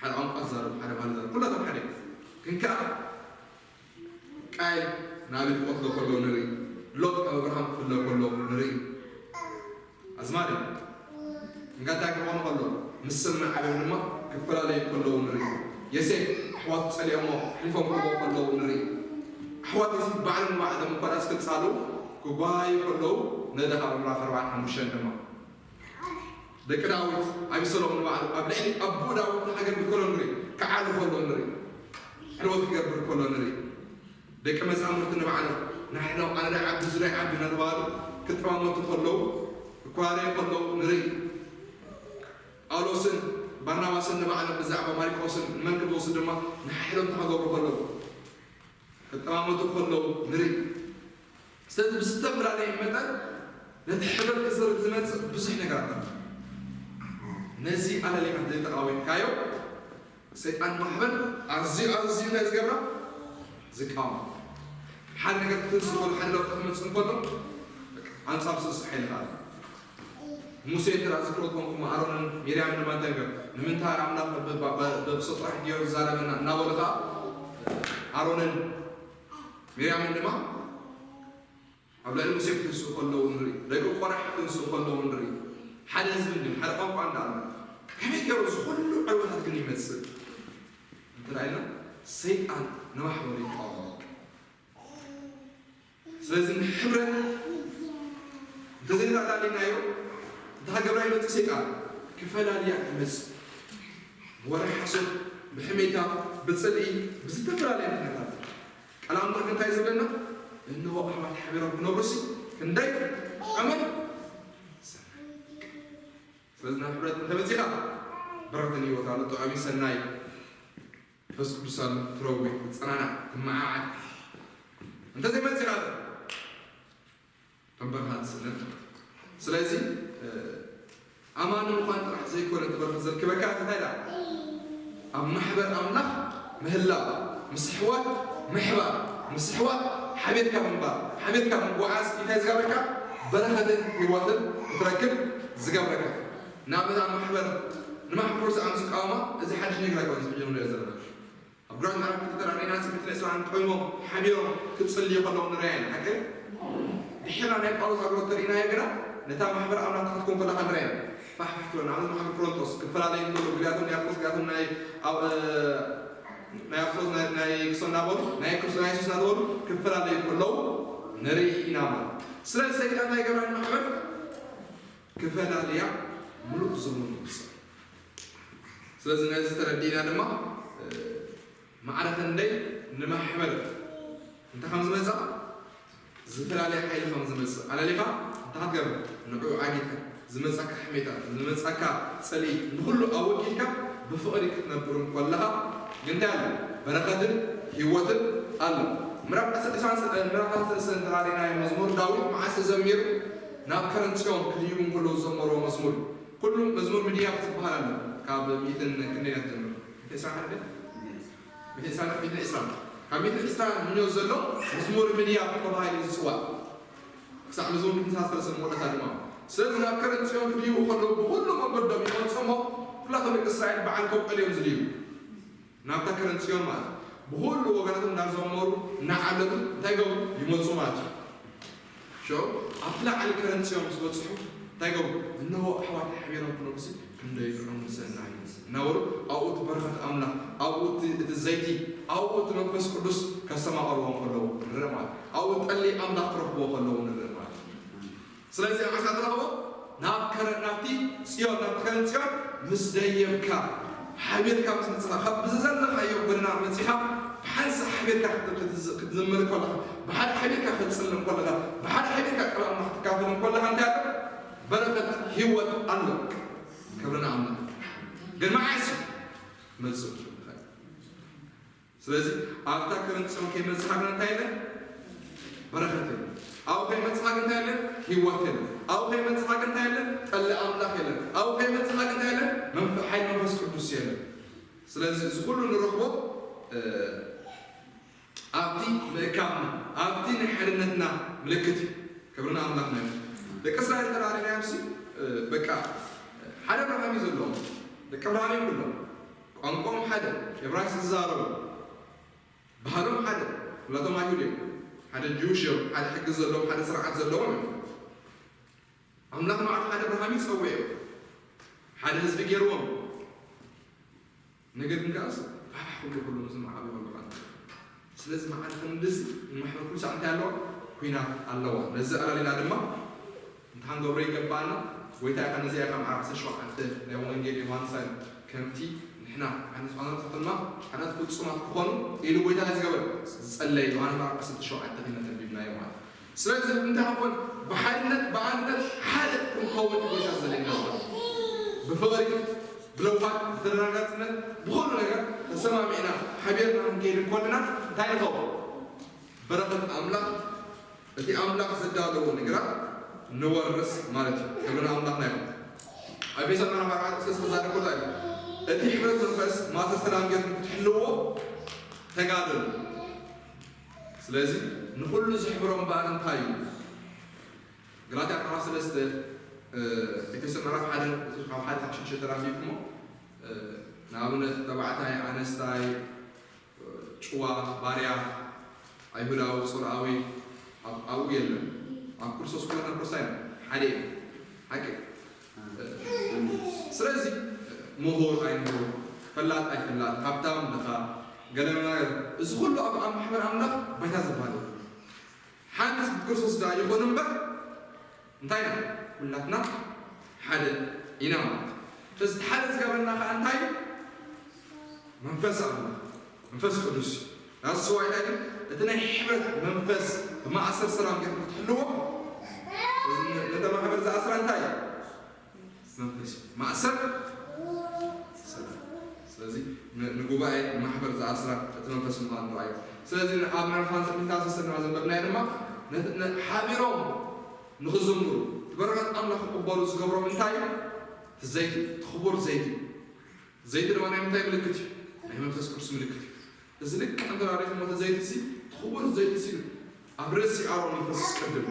ሓደ ቋንቋ ዝዛረቡ፣ ሓደ ባህሊ ዝዛረቡ፣ ኩላቶም ሓደ። ግን ከኣ ቃየል ንኣቤል ክቐትሎ ከሎ ንርኢ፣ ሎጥ ካብ ኣብርሃም ክፍለ ከሎ ንርኢ። ኣዝማሪ እንጋታይ ክኾኑ ከሎ ምስ ስምዕ ዓብዮም ድማ ክፈላለዩ ከለዉ ንርኢ። የሴፍ ኣሕዋቱ ጸሊኦሞ ኣሕሊፎም ክህቦ ከለዉ ንርኢ። ኣሕዋት የሴፍ ባዕሎም ንባዕሎም እኳ ዳስ ክጻሉ ክጓሃዩ ከለዉ ነደ ካብ ምዕራፍ ኣርባዓን ሓሙሽተን ድማ ደቂ ዳዊት ኣቢሰሎም ንባዕሉ ኣብ ልዕሊ ኣቦኡ ዳዊት ንሃገር ክከሎ ንርኢ፣ ክዓሉ ከሎ ንርኢ፣ ዕልወት ክገብር ከሎ ንርኢ። ደቂ መዛሙርቲ ንባዕሎም ንሕና ኣነ ዳይ ዓቢ እሱ ዳይ ዓቢ እናተባሃሉ ክጠማመቱ ከለዉ ክኳረዩ ከለዉ ንርኢ። ጳውሎስን ባርናባስን ንባዕሎም ብዛዕባ ማርቆስን ንመን ክመውሱ ድማ ንሓሕዶም ተኸገብሩ ከለዉ ክጠማመቱ ከለዉ ንርኢ። ስለዚ ብዝተፈላለየ መጠን ነቲ ሕብረት ክስርግ ዝመፅእ ብዙሕ ነገራት ኣሎ። ነዚ ኣለሊኻ ዘይተቃወምካዮ ሰይጣን ማሕበር ኣዝዩ ኣዝዩ እንታይ ዝገብራ ዝቃወም ሓደ ነገር ክትንስእ ከሎ ሓደ ለውጢ ክመፅእ እንከሎ ኣንፃር ስሱ ሓይልኻ ኣሎ። ሙሴ እንተ ዝክሮ ኮንኩም ኣሮንን ሚርያምን ድማ እንታይ ገር ንምንታይ ኣምላኽ በብሶ ጥራሕ ገይሩ ዝዛረበና እናበሉ ከዓ ኣሮንን ሚርያምን ድማ ኣብ ልዕሊ ሙሴ ክትንስኡ ከለዉ ንርኢ፣ ደቂ ቆራሕ ክትንስኡ ከለዉ ንርኢ። ሓደ ህዝቢ እንዲም ሓደ ቋንቋ እንዳ ኣሎ ከመይ ገይሩ እዚ ኩሉ ዕልወታት ግን ይመፅእ እንተ ኢልና ሰይጣን ንማሕበሩ ይቃወሞ። ስለዚ ንሕብረት እንተዘይተኣላሊናዮ እንተ ሃገብራ ይመፅእ ሰይጣን ክፈላልያ ይመፅእ። ወረ ሓሶት ብሕሜታ ብፅልኢ ብዝተፈላለየ ምክንያታት ቀላምጦ እንታይ ዝብለና እንሆ ኣሕዋት ሓቢሮም ክነብሩሲ ክንደይ ዕመል ሰናይ። ስለዚ ናብ ሕብረት እንተመፂኻ ብረትን ህይወት ኣሎ ጥዑሚ ሰናይ መንፈስ ቅዱስ ኣሎ ትረዊ ትፀናናዕ ትመዓዓድ እንተዘይመፂኻ ተንበርካ ትስእነት። ስለዚ ኣማኒ ምዃን ጥራሕ ዘይኮነ ትበርክ ዘርክበካ እንታይ ዳ ኣብ ማሕበር ኣምላኽ ምህላው ምስ ኣሕዋት ምሕባር ምስ ኣሕዋት ሓቢርካ ምንባር ሓቢርካ ምጉዓዝ እንታይ ዝገብረካ በረኸትን ህይወትን ክትረክብ ዝገብረካ። ንኣብነት ኣብ ማሕበር ንማሕበር ቁርሲ ኣም ዝቃወማ እዚ ሓድሽ ነገር ኣይኮነ ዝሕጀ ንሪኦ ዘለና ኣብ ግራት ዓለም ክልተ ራእይና ስምንት ነጥቢ ዕስራን ቆይሞም ሓቢሮም ክጽልዩ ከለዎም ንርኣየን ሓቂ ድሕርና ናይ ጳውሎስ ኣግሮት ተርእናዮ ግና ነታ ማሕበር ኣምላኽ ክትኮን ከለኻ ንርኣየን ፋሕፋሕ ትብለና ኣብዚ ማሕበር ቆሮንቶስ ክፈላለዩ ከለዉ ግልያቶም ናይ ኣፖስ ግልያቶም ናይ ናይ ኣፖስ ናይ ክሶ እናበሉ ናይ ክርስቶ ናይ የሱስ እናተበሉ ክፈላለዩ ከለዉ ንርኢ ኢና ማለት ስለዚ ሰይጣን ናይ ገብራን ማሕበር ክፈላልያ ምሉእ ዘመኑ ይወስድ። ስለዚ ነዚ ተረዲእና ድማ ማዕረ ክንደይ ንማሕበር እንታይ ከም ዝመፅእ ዝተፈላለየ ሓይሊ ከም ዝመፅእ ኣለሊኻ እንታይ ክትገብር ንዕኡ ዓጊትካ ዝመፀካ ሕሜታ ዝመፀካ ፀልኢ ንኩሉ ኣወጊድካ ብፍቕሪ ክትነብር እንኮለኻ እንታይ ኣሎ በረኸትን ህይወትን ኣሎ። ምዕራፍ ዓሰርተ ሰለስተ ተራዲናዮ መዝሙር ዳዊት መዓስ ተዘሚሩ ናብ ከረን ፅዮን ክድይቡ እንከለዉ ዝዘመርዎ መዝሙር ኩሉ መዝሙር ምድያብ ዝበሃል ኣሎ ካብ ሚእትን ክንደይ ኢና ትጀምር? ሚእትን ዕስራን ሓደ? ሚእትን ዕስራን ሚእትን ዕስራን ካብ ሚእትን ዕስራን ምንዮት ዘሎ መዝሙር ምድያብ ተባሂሉ እዩ ዝፅዋዕ ክሳዕ መዝሙር ክምሳሰለ ሰብ መወዳእታ ድማ ስለዚ ናብ ከረን ፅዮን ክድይቡ ከለዉ ብኩሉ መንገዶም ይመፅሞ ኩላቶም ደቂ እስራኤል በዓል ከብቀል እዮም ዝድይቡ ናብታ ከረን ፅዮን ማለት ብኩሉ ወገናቶም እናዘመሩ እናዓለሉ እንታይ ገብሩ ይመፁ ማለት እዩ። ሸው ኣብቲ ላዕሊ ከረን ፅዮን ምስ በፅሑ እንታይ ገብሩ እነሆ ኣሕዋት ሓቢሮም ክነብሲ እንደ ይጥዑም ሰናይ እናበሉ ኣብኡ እቲ በረኸት ኣምላኽ፣ ኣብኡ እቲ፣ እቲ ዘይቲ፣ ኣብኡ እቲ መንፈስ ቅዱስ ከስተማቐርዎም ከለዉ ንርኢ ማለት እዩ። ኣብኡ ጠሊ ኣምላኽ ክረኽብዎ ከለዉ ንርኢ ማለት እዩ። ስለዚ ኣብ ዓሳ ትረኽቦ ናብ ከረ-፣ ናብቲ ጽዮን፣ ናብቲ ከረን ጽዮን ምስ ደየብካ፣ ሓቢርካ ምስ መጽኻ፣ ካብ ብዝዘለኻዮ ጎደና መጺኻ፣ ብሓንሳእ ሓቢርካ ክት-፣ ክትዝ-፣ ክትዝምር ከለኻ፣ ብሓደ ሓቢርካ ክትጽልን ከለኻ፣ ብሓደ ሓቢርካ ቃል ኣምላኽ ክትካፈልን ከለኻ እንታይ ኣሎ? በረኸት ህይወት ኣሎ። ክብሪ ንኣምላኽ። ግን መዓስ እዩ? መጽእ። ስለዚ ኣብታ ከረን ጽዮን ከይመጽኻ ግን እንታይ የለን? በረኸት የለን። ኣብኡ ከይመጽኻ ግን እንታይ የለን? ህይወት የለን። ኣብኡ ከይመጽኻ ግን እንታይ የለን? ጠሊ ኣምላኽ የለን። ኣብኡ ከይመጽኻ ግን እንታይ የለን? መንፈ-፣ ሓይሊ መንፈስ ቅዱስ የለን። ስለዚ እዚ ኩሉ ንረኽቦ፣ እ፣ ኣብቲ ምእካብና፣ ኣብቲ ናይ ሓድነትና ምልክት እዩ። ክብሪ ንኣምላኽና ይኹን። ደቂ እስራኤል እንተ ርኢናዮምሲ፣ እ፣ በቃ ሓደ ኣብርሃም እዩ ዘለዎም። ደቂ ኣብርሃም እዮም ኩሎም። ቋንቋኦም ሓደ፣ ዕብራይስጥ ዝዛረቡ፣ ባህሎም ሓደ፣ ኩላቶም ኣይሁድ እዮም። ሓደ ጅውሽ እዮም፣ ሓደ ሕጊ ዘለዎም፣ ሓደ ስርዓት ዘለዎም እዮም። ኣምላኽ ንባዕሉ ሓደ ኣብርሃም እዩ ጸዊዑ፣ ሓደ ህዝቢ ገይርዎም። ነገር ግን ከኣስ ፋሕፋሕ ክብሉ ከለዉ፣ እዚ መዓብ ይበሉ ከኣ። ስለዚ መዓልቲ ክንድዚ ንማሕበር ኩሉ ሳዕ እንታይ ኣለዋ? ኲናት ኣለዋ። ነዚ ኣላሊና ድማ እንተ ክንገብሮ ይገባና። ጎይታ ኢኻ ነዚኣ ኢኻ መዓብ ዓሰርተ ሸውዓተ ናይ ወንጌል ዮሃንስ ከምቲ ንሕና ሓንቲ ዝኾነ ድማ ሓዳት ፍጹማት ክኾኑ ኢሉ ጎይታ ዝገበር ዝጸለየ ዮሃንስ መዓብ ዓሰርተ ሸውዓተ ኺና ተንቢብናዮ ማለት እዩ። ስለዚ እንታይ ክኾን ብሓድነት ብኣንድነት ሓደ ክንከውን እዩ ጎይታ ዘለና ማለት እዩ። ብፍቕሪ ብለውሃት ብተደራጋጽነት ብኹሉ ነገር ተሰማሚዕና ሓቢርና ክንከይድ እንኮለና እንታይ ንኸውን? በረኸት ኣምላኽ እቲ ኣምላኽ ዘዳለዎ ነገራት ንወርስ ማለት እዩ። ክብሪ ንኣምላኽና ይኹን። ኣብ ኤፌሶን ምዕራፍ ኣርባዕተ ቁጽሪ ሰለስተ ክዛረብ ከሎ እንታይ ኢሉ? እቲ ሕብረት መንፈስ ማእሰር ሰላም ጌርኩም ክትሕልዎ ተጋደሉ። ስለዚ ንኹሉ ዝሕብሮ እምበኣር እንታይ እዩ? ገላትያ ምዕራፍ ሰለስተ፣ እ፣ ኤፌሶን ምዕራፍ ሓደ ካብ ሓደ ካብ ሽዱሽተ ተራኺብኩሞ፣ እ፣ ንኣብነት ተባዕታይ፣ ኣነስታይ፣ ጭዋ፣ ባርያ፣ ኣይሁዳዊ፣ ጽልኣዊ ኣብ-፣ ኣብኡ የለን። ኣብ ክርስቶስ ኩላትና ክርስትያን ኢና። ሓደ ኢና። ሓቂ? ስለዚ ምሁር ኣይምሁር፣ ፈላጥ ኣይፈላጥ፣ ሃብታም ድኻ፣ ገለ ነገር፣ እዚ ኩሉ ኣብ፣ ኣብ ማሕበር ኣምላኽ ባይታ ዝበሃል የለን። ሓንቲ ብክርስቶስ ደኣ ይኹን እምበር፣ እንታይ ኢና? ኩላትና ሓደ ኢና ማለት እዩ። ስለዚ እቲ ሓደ ዝገብረና ከኣ እንታይ እዩ? መንፈስ ኣምላኽ፣ መንፈስ ቅዱስ እዩ። ናዚ ስዋ እንታይ እዩ? እቲ ናይ ሕብረት መንፈስ ብማእሰር ሰላም ጌርኩም ክትሕልዎ፣ ነታ ማሕበር ዝኣስራ እንታይ እዩ? መንፈስ እዩ። ማእሰር ሰላም። ስለዚ ን-፣ ንጉባኤ ንማሕበር ዝኣስራ እቲ መንፈስ ምዃኑ ረኣዩ። ስለዚ ኣብ ምዕራፍ ሃንሳ ፊልታ ሰሰና ዘንበብናዮ ድማ ነት-፣ ነ-፣ ሓቢሮም ንኽዝምሩ፣ እቲ በረኸት ኣምላኽ ክቕበሉ ዝገብሮም እንታይ እዩ? እቲ ዘይቲ፣ እቲ ክቡር ዘይቲ እዩ። ዘይቲ ድማ ናይ ምንታይ ምልክት እዩ? ናይ መንፈስ ቅዱስ ምልክት እዩ። እዚ ልክዕ እንተ ርኢኹሞ እቲ ዘይቲ እዚ፣ እቲ ክቡር ዘይቲ እዚ ኣብ ርእሲ ኣሮን ይፈስስ ቅድም።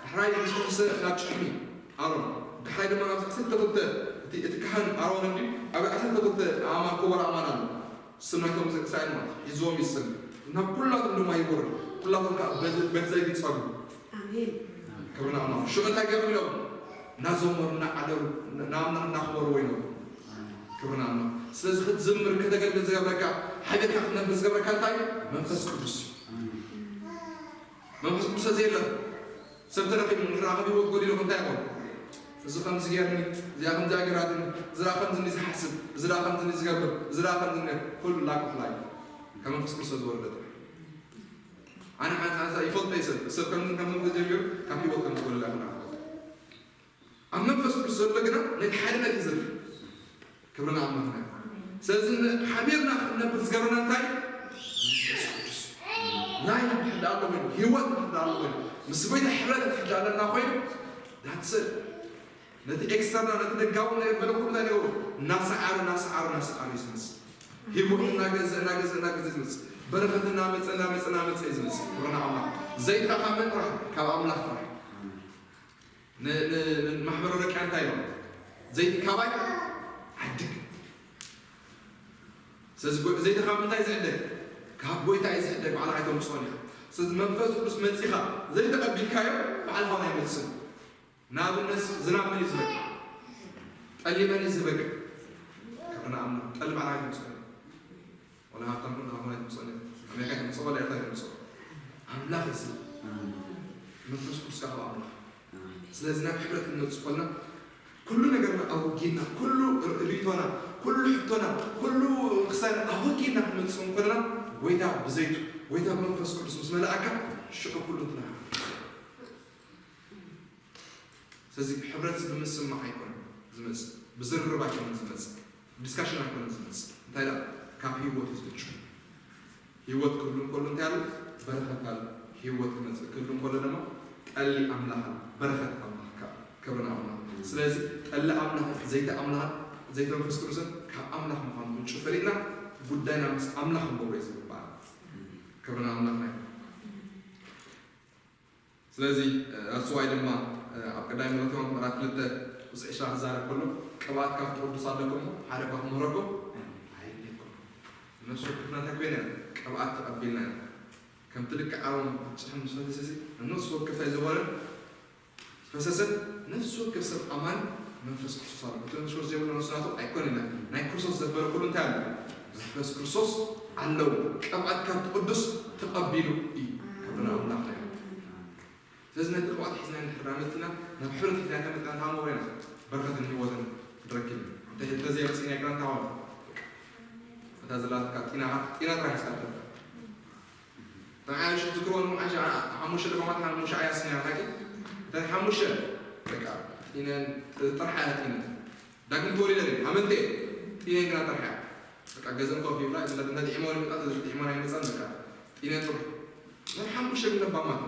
ዳሕራይ ምስ ፈሰሰ ናብ ጭሕሚ ኣሮን፣ ዳሕራይ ድማ ናብ ዓሰርተ ክልተ እቲ፣ እቲ ካህን ኣሮን እንዲ ኣብ ዓሰርተ ክልተ ኣእማን ክቡር ኣእማን ኣሎ። ስም ናይቶም ዘቅሳይ ማለት እዩ። ሒዝዎም ይጽል። ናብ ኩላቶም ድማ ይወርድ። ኩላቶም ከኣ በዚ፣ በቲ ዘይቲ ይጸሉ። ኣሜን። ክብሪ ንኣምላኽ። ሽዑ እንታይ ገይሮም ኢሎም? እናዘመሩ፣ እናዓለሉ፣ ንኣምላኽ እናኽበርዎ ይነብሩ። ክብሪ ንኣምላኽ። ስለዚ ክትዝምር፣ ከተገልግል ዝገብረካ፣ ሓቢርካ ክትነብር ዝገብረካ እንታይ? መንፈስ ቅዱስ። መንፈስ ቅዱስ ስለዘየለ ሰብ ተረኺቡ ንኽረኣኸብ ህይወት ጎዲሉ እንታይ ይኾን? እዚ ከምዚ ገይርኒ፣ እዚኣ ከምዚኣ ገይራትኒ፣ እዚ ደኣ ከምዚ እንዲ ዝሓስብ፣ እዚ ደኣ ከምዚ እንዲ ዝገብር፣ እዚ ደኣ ከምዚ እንዲ ኩሉ lack of life ካብ መንፈስ ቅዱስ ዝወረደ ጥራሕ። ኣነ ሓንሳ ሓንሳ ይፈልጦ እዩ ሰብ፣ ሰብ ከምዚ ከምዚ ተጀሚሩ ካብ ህይወት ከም ዝጎደላ ይኾን። ኣብ መንፈስ ቅዱስ ዘሎ ግና ነቲ ሓድነት እዩ ዘሎ። ክብሪ ንኣምላኽና። ስለዚ ን-፣ ሓቢርና ክንነብር ዝገብረና እንታይ? መንፈስ ቅዱስ። ናይ እንድሕር ደኣ ኣሎ ኮይኑ፣ ህይወት እንድሕር ደኣ ኣሎ ኮይኑ፣ ምስ ጎይታ ሕብረት እንድሕር ደኣ ኣለና ኮይኑ፣ that's it። ነቲ ኤክስተርናል፣ ነቲ ደጋዊ ነገር በለ ኩሉ እንታይ ገይሩ? እናሰዓረ፣ እናሰዓረ፣ እናሰዓረ እዩ ዝመጽእ። ህይወት እናገዘ፣ እናገዘ፣ እናገዘ ዝመጽእ። በረኸት እናመጸ፣ እናመጸ፣ እናመጸ እዩ ዝመጽእ። ክብሪ ንኣምላኽ። ዘይትረኻ መን ጥራሕ? ካብ ኣምላኽ ጥራሕ። ን-፣ ን-፣ ንማሕበረ ረቂያ እንታይ ኢሎም? ዘይቲ ካባይ ዓድግ። ስለዚ ጎ-፣ ዘይቲ ካብ ምንታይ ዝዕደግ? ካብ ጎይታ እዩ ዝዕደግ፣ ባዕልኻ ኣይተምጽኦን ኢኻ። ስለዚ መንፈስ ቅዱስ መጺኻ ዘይተቐቢልካዮ ባዕልኻ ኣይመጽእን። ንኣብነት ዝናብ መን እዩ ዝህብ? ጠሊ መን እዩ ዝበቅዕ? ክብሪ ንኣምላኽ። ጠሊ ባዕላ ኣይተምፅኦ። ወላ ሃብታም ኩን ሃብታም ኣይተምፅኦ። ኣሜሪካ ኣይተምፅኦ፣ ወላ ኤርትራ ኣይተምፅኦ። ኣምላኽ እዩ ዝህብ። መንፈስ ቅዱስ ካብ ኣምላኽ። ስለዚ ናብ ሕብረት ክንመፅእ ከለና ኩሉ ነገርና ኣወጊድና፣ ኩሉ ርእይቶና፣ ኩሉ ሕቶና፣ ኩሉ ክሳድ ኣወጊድና ክንመፅእ ከለና ጎይታ ብዘይቱ፣ ጎይታ ብመንፈስ ቅዱስ ምስ መላእካ ሽዑ ኩሉ እንትና። ስለዚ ሕብረት ብምስማዕ ኣይኮነን ዝመፅእ፣ ብዝርርብ ኣይኮነን ዝመፅእ፣ ዲስካሽን ኣይኮነን ዝመፅእ። እንታይ ደኣ ካብ ህይወት እዩ ዝምንጩ። ህይወት ክህሉ እንከሎ እንታይ ኣሎ? በረኸት ኣሎ። ህይወት ክመፅእ ክህሉ እንከሎ ድማ ጠሊ ኣምላኽ ኣሎ፣ በረኸት ኣምላኽ ካብ ክብሪ ንኣምላኽ። ስለዚ ጠሊ ኣምላኽ፣ ዘይቲ ኣምላኽ፣ ዘይቲ መንፈስ ቅዱስን ካብ ኣምላኽ ምዃኑ ምንጩ ፈሊጥና ጉዳይና ምስ ኣምላኽ ክንገብሮ እዩ ዝግባእ። ክብሪ ንኣምላኽ ናይ ስለዚ እ፣ that's why ድማ እ፣ ኣብ ቀዳማይ ጢሞቴዎስ ምዕራፍ ክልተ ቁፅሪ ዕስራ ክዛረብ ከሎ ቅብኣት ካብ ትቕዱስ ኣለኩም እሞ ሓደ እኳ ክምህረኩም ኣይድልየኩም። ነፍሲ ወከፍና እንታይ ኮይና ኢና? ቅብኣት ተቐቢልና ኢና። ከምቲ ልክዕ ኣሮን ጭሕም ምስ ፈሰሰ ነፍሲ ወከፍ እንታይ ዝኾነ ፈሰሰ ነፍሲ ወከፍ ሰብ ኣማኒ መንፈስ ክርስቶስ ኣሎ። እቲ መንፈስ ክርስቶስ ዘይብሉ ንሱ ናቱ ኣይኮነን። ናይ ክርስቶስ ዘበለ ኩሉ እንታይ ኣሎ? መንፈስ ክርስቶስ ኣለዎ። ቅብኣት ካብ ቅዱስ ተቐቢሉ እዩ። ክብሪ ንኣምላኽ ይኹን። ስለዚ ነቲ ቅብኣት ሒዝና እንድሕር መፂና ናብ ሕብረት ሒዝና ተመፅና እንታይ ንገብር ኢና? በረኸትን ህይወትን ንረክብ ኢና። እንተ- እንተዘይመፂና ይግራ እንታይ ማለት እዩ? እታ ዘላትካ ጢናኻ ጢና ጥራሕ ሒዝካ ትርከብ። ንዓይ ሽቱ ክሮን ንዓይ ሸዓ ሓሙሽተ ደማማት ሓሙሽተ ዓያስ ነይራ ታቂ እንታይ ሓሙሽተ በቃ ጢነን ጥርሓ እያ ጢነን ዳግም ተወሊደ ሪም ኣመንተ ጢነን ግና ጥርሓ እያ በቃ ገዘን ኮፍ ይብላ እንተ እንተ ዲዕሞ ይመጣ ተዘ ዲዕሞ ናይ መጻን በቃ ጢነን ጥርሑ ናይ ሓሙሽተ ግን ለባማት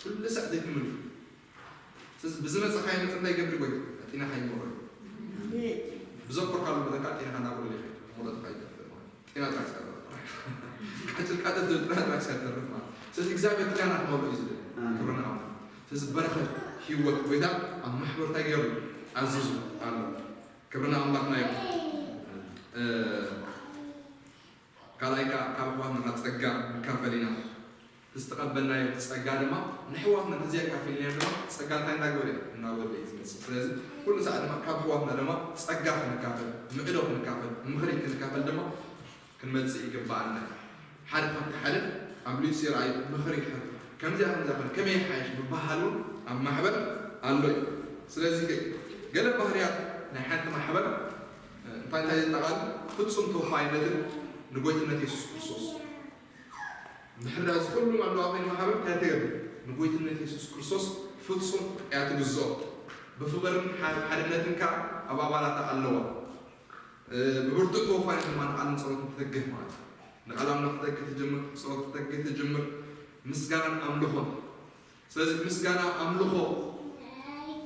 ኩሉ ሳዕ ዘይትምሉ ስለዚ ብዝመጸ ካይ መጸ እንታይ ይገብር ጎይ ጢና ካይ ይመሩ ብዘኮርካሉ መጠን ከዓ ጢና ካናቆለ ይኸይድ ሞለጥ ካይ ይገብር ጤና ጥራሕ ስካ ተርፍ። ቃጭል ቃጭል ዝብል ጥራሕ ጥራሕ ስካ ተርፍ ማለት። ስለዚህ እግዚኣብሔር ጤና ክመልኦ እዩ ዝብል። ክብርና ኣምላኽ። ስለዚህ በረኸት ህይወት ጎይታ ኣብ ማሕበር እንታይ ገይሩ ኣዚዙ ኣሎ። ክብርና ኣምላኽና እዩ። እ፣ ካልኣይ ካብ ኣሕዋትና ጸጋ ንካፈል ኢና። ዝተቐበልናዮ ጸጋ ድማ ንሕዋትና ነዚ ኣካፊልናዮ ድማ ጸጋ እንታይ እንዳገበረ እዩ? እናጎደለ እዩ ዝመጽእ። ስለዚ ኩሉ ሰዓት ድማ ካብ ኣሕዋትና ድማ ጸጋ ክንካፈል፣ ምዕዶ ክንካፈል፣ ምኽሪ ክንካፈል ድማ ክንመጽእ ይግባኣና። ሓደ ካብቲ ሓደ ኣብ ሊሱ ይረኣዩ ምኽሪ ይሕብ። ከምዚኣ ከምዚኣ ኮነ ከመይ ይሓይሽ ምበሃል እውን ኣብ ማሕበር ኣሎ እዩ። ስለዚ ገ- ገለ ባህርያት ናይ ሓንቲ ማሕበር እንታይ እንታይ የጠቓልል? ፍጹም ተወፋይነትን ንጎይትነት የሱስ ክርስቶስ። እንድሕር ደኣ እዚ ኩሉ ኣለዋ ኮይና ማሕበር እንታይ ትገብር? ንጎይትነት የሱስ ክርስቶስ ፍጹም እያ ትግዝኦ። ብፍቕርን ሓ- ሓድነትን ከኣ ኣብ ኣባላታ ኣለዋ። እ፣ ብብርቱዕ ተወፋይነት ድማ ንቓልን ጸሎትን ትተግህ ማለት እዩ። ንቓል ኣምላኽ ትተግህ ትጅምር፣ ጸሎት ትተግህ ትጅምር፣ ምስጋናን ኣምልኾን። ስለዚ ምስጋና ኣምልኾ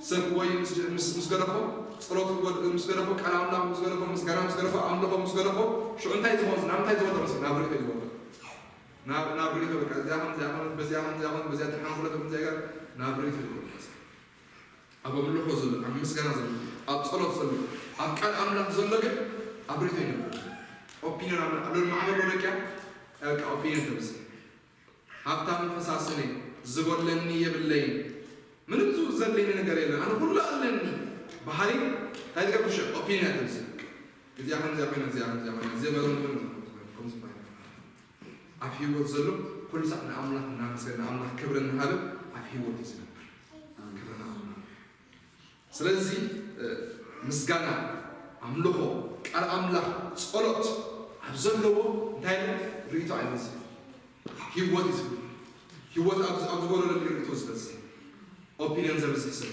ሰብ ወይ ምስ ምስ ምስ ገደፎ ጸሎት ክወድ ምስ ገደፎ ቃል ኣምላኽ ምስ ገደፎ ምስጋና ምስ ገደፎ ኣምልኾ ምስ ገደፎ ሽዑ እንታይ ዝኸውን ናብ እንታይ ዝወደ መሰለኝ ናብ ርእይቶ ዝወደ ናብ ናብ ርእይቶ በቃ እዚኣ ከም እዚኣ ኮነት በዚኣ ከም እዚኣ ኮነት በዚኣ ተሓንኩለት ከም እዚኣ ኢላ ናብ ርእይቶ ዝወደ መሰለኝ ኣብ ኣምልኾ ዘሎ ኣብ ምስጋና ዘሎ ኣብ ጸሎት ዘሎ ኣብ ቃል ኣምላኽ ዘሎ ግን ኣብ ርእይቶ ይነብር ኦፒኒዮን ኣብ ኣብ ማዕበል ወደቅያ በቃ ኦፒኒዮን ተብዝሕ ሃብታምን ፈሳስን እየ፣ ዝጎድለኒ የብለይን፣ ምንም ዘድልየኒ ነገር የለን፣ ኣነ ኩሉ ኣለኒ በሃሊ እንታይ ትገብር ሽዑ ኦፒንያ ተምፅእ። እዚኣ ከምዚኣ ኮይና እዚኣ ከምዚኣ ኮይና እዚኣ በሎም ግን ከምዚ ኮይና ኣብ ህይወት ዘሎ ኩሉ ሳዕ ንኣምላኽ እናመስገን ንኣምላኽ ክብሪ እናሃበ ኣብ ህይወት እዩ ዝነብር። ክብሪ ንኣምላኽ። ስለዚ ምስጋና፣ ኣምልኾ፣ ቃል ኣምላኽ፣ ጸሎት ኣብ ዘለዎ እንታይ ኢሉ ርእይቶ ኣይበዝሕን። ህይወት እዩ ዝብል። ህይወት ኣብ ኣብ ዝጎደለሉ ርእይቶ ዝበዝሕ፣ ኦፒንዮን ዘብዝሕ ሰብ።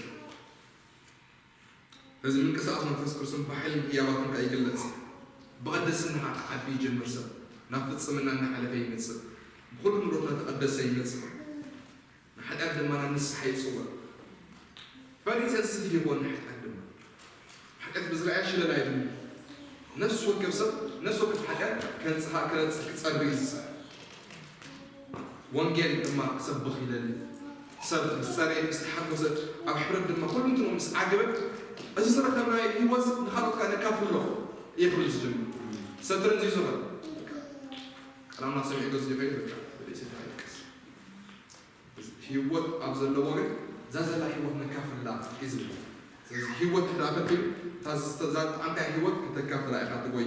እዚ ምንቅስቃስ መንፈስ ቅዱስን ብሓይልን ህያባትን ከኣ ይግለጽ። ብቕድስና ከኣ ክዓቢ ይጅምር ሰብ። ናብ ፍጽምና እናሓለፈ ይመጽእ። ብኹሉ ንብረቱ እናተቐደሰ ይመጽእ። ንሓጢኣት ድማ ናብ ንስሓ ይጽውዕ። ፈሪሰ ስግድ ይኾን ንሓጢኣት ድማ። ሓጢኣት ብዝረኣየ ሽለል ኣይብልን። ነፍሲ ወከፍ ሰብ ነፍሲ ወከፍ ሓጢኣት ከንጽሃ ከነጽህ ክጸሪ እዩ ዝጽዕር። ወንጌል ድማ ክሰብኽ ይደሊ። ሰብ ምስ ጸረየ ምስ ተሓጎሰ ኣብ ሕብረት ድማ ኩሉ እንትንኡ ምስ ዓገበ እዚ ዝረኸብናዮ ህይወት ንኻልኦት ከኣ ነካፍሎ እየ ክብል ዝጅምር። ሰብ ትረንዚዙ ኸ ቀዳምና ሰሚዑ ገዝ ይኸይድ በቃ ብርእሲ ተሓልቅስ። ህይወት ኣብ ዘለዎ ግን እዛ ዘላ ህይወት ነካፍላ እዩ ዝብል። እዚ ህይወት ተዳፈፊ ታዝተዛት ኣንካ ህይወት ከተካፍላ ኢኻ ትጎይ።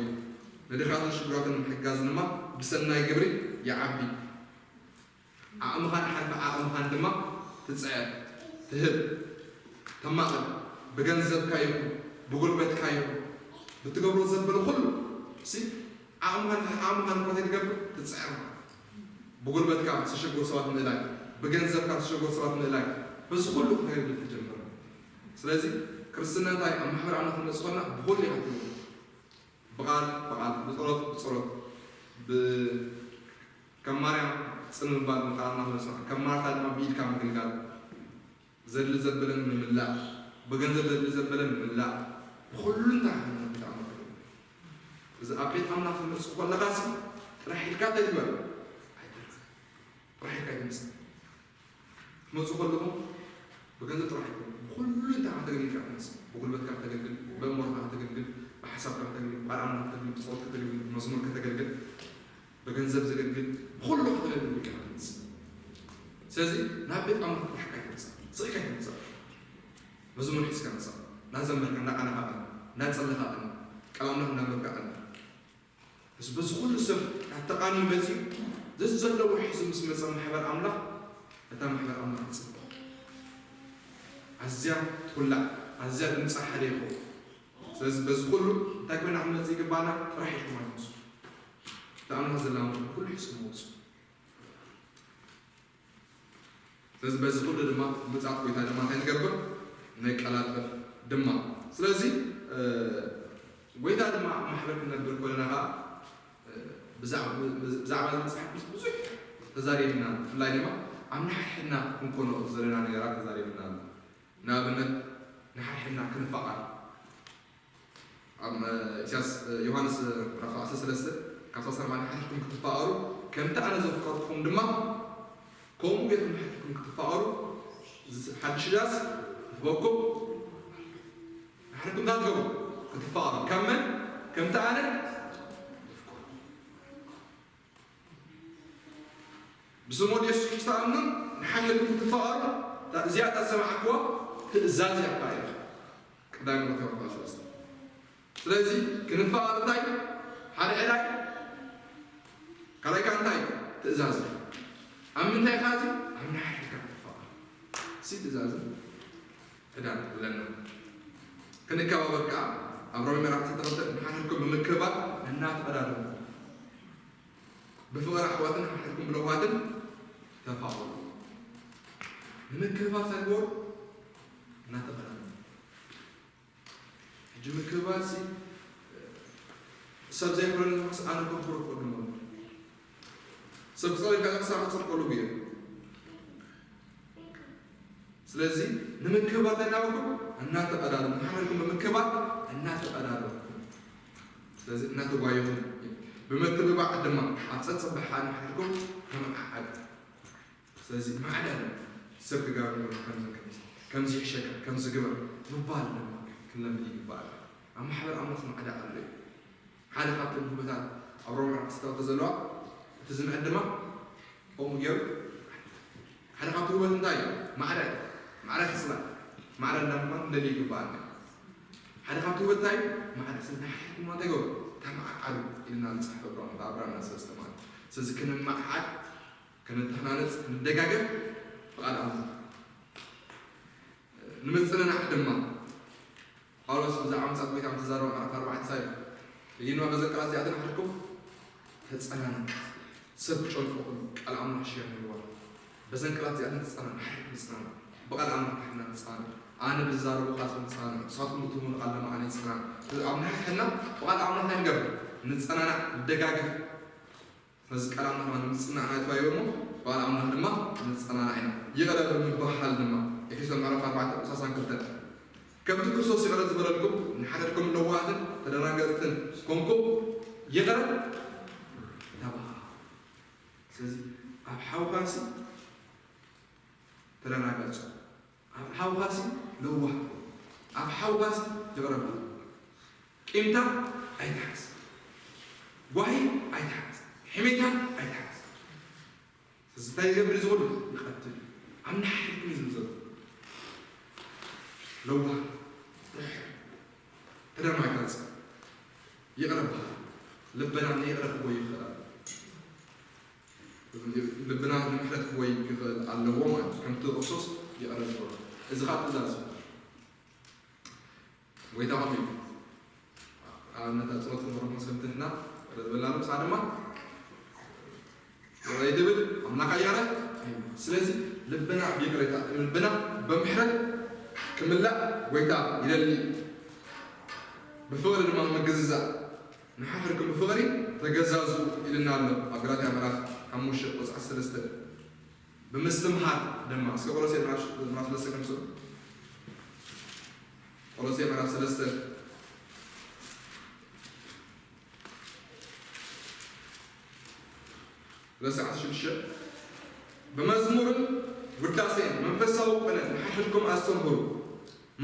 ንድኻትን ሽጉራትን ምሕጋዝ ድማ ብሰናይ ግብሪ ይዓቢ። ዓቕምኻን ሓልፊ ዓቕምኻን ድማ ትጽዕር፣ ትህብ፣ ተማቕል። ብገንዘብካ ይኹን ብጉልበትካ ይኹን ብትገብሮ ዘበለ ኩሉ ሲ ዓቕምኻን ዓቕምኻን እኳ ትገብር ትጽዕር። ብጉልበትካ ትሸግሩ ሰባት ምእላይ፣ ብገንዘብካ ትሸግሩ ሰባት ምእላይ፣ በዚ ኩሉ ክተገልግል ትጀምር። ስለዚ ክርስትና እንታይ ኣብ ማሕበር ኣምላኽ ክንመጽእ ከለና ብኹሉ ኢኻ ትገብር። ብቓል ብቓል፣ ብጸሎት ብጸሎት፣ ብ-፣ ከም ማርያም ጽን ምባል ምቃልና ክንመጽእ፣ ከም ማርታ ድማ ብኢድካ ምግልጋል፣ ዘድሊ ዘበለን ምምላእ፣ ብገንዘብ ዘድሊ ዘበለን ምምላእ፣ ብኹሉ እንታይ ሓንነት ኣምላኽ። እዚ ኣብ ቤት ኣምላኽ ክትመጽእ ከለኻሲ ጥራሕ ኢልካ ተግበር። ኣይተርፍን። ጥራሕ ኢልካ ኣይትምጻእ። ክትመጽኡ ከለኹም ብገንዘብ ጥራሕ ኣይኮነን። ብኹሉ እንታይ ከተገልግል ኢኻ ትመጽእ። ብጉልበትካ ከተገልግል፣ ብእምሮኻ ከተገልግል፣ ብሓሳብካ ከተገልግል፣ ብቃል ኣምላኽ ከተገልግል፣ ብጸሎት ከተገልግል፣ ብመዝሙር ከተገልግል፣ ብገንዘብ ዘገልግል ብቃል ትመጽእ። ስለዚ ናብ ቤት ኣምላኽ ጥራሕ ኢልካ ኣይትምጻእ። ስቕ ኢልካ ኣይትምጻእ። መዝሙር ሒዝካ ምጻእ። እናዘመርካ፣ እናቓናኻ፣ እናጸለኻ፣ ቃል ኣምላኽ እናንበብካ፣ በዚ በዚ ኩሉ ሰብ ኣተቓንዩ መጺኡ ዘዘለዎ ሒዙ ምስ መጸ ማሕበር ኣምላኽ፣ እታ ማሕበር ኣምላኽ ትጽብቕ። ኣዝያ ትኹላዕ፣ ኣዝያ ድምጻ ሓደ ይኸውን። ስለዚ በዚ ኩሉ እንታይ ኮይና ክንመጽእ ይግባና? ጥራሕ ኢልኩም ኣይትምጹ። እታ ኣምላኽ ዘላመደኩም ኩሉ ሒዝኩም ውጹ። ስለዚ በዚ ኩሉ ድማ ምጻት ጎይታ ድማ እንታይ ንገብር? ነቀላጥፍ ድማ። ስለዚ፣ እ፣ ጎይታ ድማ ኣብ ማሕበር ክንነብር ከለና ኸኣ፣ እ፣ ብዛዕባ፣ ብዛዕባ እዚ መጽሓፍ ቅዱስ ብዙሕ ተዛሪብና፣ ብፍላይ ድማ ኣብ ንሓድሕድና ክንኮኖ ዘለና ነገራት ተዛሪብና ኣሎ። ንኣብነት፣ ንሓድሕድና ክንፋቐር። ኣብ፣ እ፣ ኢሳያስ፣ እ፣ ዮሃንስ፣ እ፣ ምዕራፍ ዓሰርተ ሰለስተ ካብ ሰላሳ ኣርባዕተ፣ ንሓድሕድኩም ክትፋቐሩ፣ ከምቲ ኣነ ዘፍቀርኩኹም ድማ፣ ከምኡ ጌርኩም ንሓድሕድኩም ክትፋቐሩ፣ እዚ ሓድሽ ትእዛዝ እህበኩም፣ ንሓድሕድኩም እንታይ ትገብሩ? ክትፋቐሩ። ከም መን? ከምቲ ኣነ ዘፍቀርኩኹም። ብስም ወዲ የሱስ ክርስቶስ ኣምኑን ንሓድሕድኩም ክትፋቐሩ፣ እዚኣ እታ ዝሰማዕክዋ ትእዛዝ እያ እኳ ኢላ። ቀዳማይ ቆሮንቶስ ምዕራፍ ሰለስተ። ስለዚ ክንፋቐር እንታይ? ሓደ ዕዳይ፣ ካልኣይ ከኣ እንታይ? ትእዛዝ። ኣብ ምንታይ ከኣ እዚ? ኣብ ንሓድሕድካ ክትፋቐር። እዚ ትእዛዝን ዕዳን ኣለና። ክንከባበር ከኣ ኣብ ሮሜ ምዕራፍ ዓሰርተ ክልተ ንሓድሕድኩም ብምክብባር እናተቐዳደሙ። ብፍቕሪ ኣሕዋትን ኣሕዋትን ብለውሃትን ተፋቐሩ። ንምክብባር እንታይ ግበሩ? እናተቐዳደሙ። ሕጂ ምክብባር ሲ ሰብ ዘይኽብረኒ ከስ ኣነ ከኽብሮ ክቕድሞ። ሰብ ክጸልካ ከስ ኣነ ክጸልቀሉ ብየ። ስለዚ ንምክብባር እንታይ እናበልኩም? እናተቐዳደሙ። ንሓድሕድኩም ብምክብባር እናተቐዳደምኩም። ስለዚ እናተጓየኹም ብምትብባዕ ድማ ኣብ ጸጽባሕ ንሓድሕድኩም ተመዓዓዱ። ስለዚ ማዕዳ ኣሎ። ሰብ ክጋብር ከምዚ ከምዚ፣ ከምዚ ይሕሸካ፣ ከምዚ ግበር ምባል ድማ ክንለምድ ይግባእ። ኣብ ማሕበር ኣምላኽ ማዕዳ ኣሎ እዩ። ሓደ ካብቶም ህብታት ኣብ ሮሜ ዓሰርተ ክልተ ዘለዋ፣ እቲ ዝምዕድ ድማ ከምኡ ገይሩ፣ ሓደ ካብቲ ውበት እንታይ እዩ? ማዕዳ እዩ። ማዕዳ ክስላ፣ ማዕዳ እንዳምባል እንደልዩ ይግባኣና። ሓደ ካብቲ ውበት እንታይ እዩ? ማዕዳ። ስለዚ ንሓድሕድኩም እንታይ ገበሩ? ተመዓዓዱ ኢልና ንጽሕፍ እብራና፣ እብራና ሰለስተ ማለት። ስለዚ ክንመዓዓድ፣ ክንተሃናነጽ፣ ክንደጋገፍ ፍቓድ ኣምላኽ። ንምጽንናዕ ድማ ጳውሎስ ብዛዕባ ምጽኣት ጎይታ ምስ ተዛረበ ምዕራፍ ኣርባዕተ እንታይ ኢሉ? ይህን በዘን ቃላት እዚኣተን ንሓድሕድኩም ተጸናንዑ። ሰብ ክጨንቆ ከሎ ቃል ኣምላኽ ሽር ንግበር። በዘን ቃላት እዚኣተን ንጸናናዕ፣ ንሓድሕድኩም ንጸናናዕ። ብቃል ኣምላኽ ንሕና ንጸናናዕ። ኣነ ብዝዛረቦ ቃል ንጸናናዕ፣ ንስኻትኩም ብትህቡኒ ቃል ድማ ኣነ ይጸናናዕ። ኣብ ንሓድሕድና ብቃል ኣምላኽ እንታይ ንገብር? ንጸናናዕ፣ ንደጋገፍ። ነዚ ቃል ኣምላኽ ድማ ንምጽናዕ ናይ ተባሂቡ እሞ ብቃል ኣምላኽ ድማ ንጸናናዕ ኢና። ይቕረ ብምብሃሃል ድማ ኤፌሶን ምዕራፍ ኣርባዕተ ቁጽሪ ሰላሳን ክልተን። ከምቲ ክርስቶስ ይቕረ ዝበለልኩም፣ ንሓድሕድኩም ለዋሃትን ተደናገጽትን ኮንኩም ይቕረ ተባሃሉ። ስለዚ ኣብ ሓውኻሲ ተደናገጹ፣ ኣብ ሓውኻሲ ለዋህ፣ ኣብ ሓውኻሲ ይቕረ በል። ቂምታ ኣይትሓዝ፣ ጓሂ ኣይትሓዝ፣ ሕሜታ ኣይትሓዝ። እዚ እንታይ ይገብር እዩ? ዝኹሉ ይቐትል እዩ። ኣብ ንሓድሕድኩም እዩ ዝብል ዘሎ። ለዋህ፣ ደም ኣይካጽ ይቕረ በሃል። ልብና ንይቕረ ክጎይ ይኽእል ኣሎ። ልብና ንምሕረት ክጎይ ክኽእል ኣለዎ ማለት እዩ። ከምቲ ክርስቶስ ይቕረ ዝበሎ። እዚ ኻብ ትእዛዝ እዩ። ጎይታ ኾም እዩ። ኣብነት ኣጽሮት ክብሮም ሰምትንና ዝበላሉ ንሳ ድማ ይቕረ ትብል ኣምላኽ ኣያረ። ስለዚ ልብና ብይቕሬታ ልብና ብምሕረት ክምላእ ጎይታ ይደሊ። ብፍቕሪ ድማ ምግዝዛእ ንሓድሕድኩም ብፍቕሪ ተገዛዙ ኢልና ኣሎ ኣብ ገላትያ ምዕራፍ ሓሙሽተ ቁጽሪ ሰለስተ። ብምስትምሃር ድማ እስከ ቆሎሴ ምዕራፍ ምዕራፍ ሰለስተ ከምስሉ። ቆሎሴ ምዕራፍ ሰለስተ ቁጽሪ ዓሰርተ ሽዱሽተ። ብመዝሙርን ውዳሴን መንፈሳዊ ቅነ ንሓድሕድኩም ኣስተምህሩ፣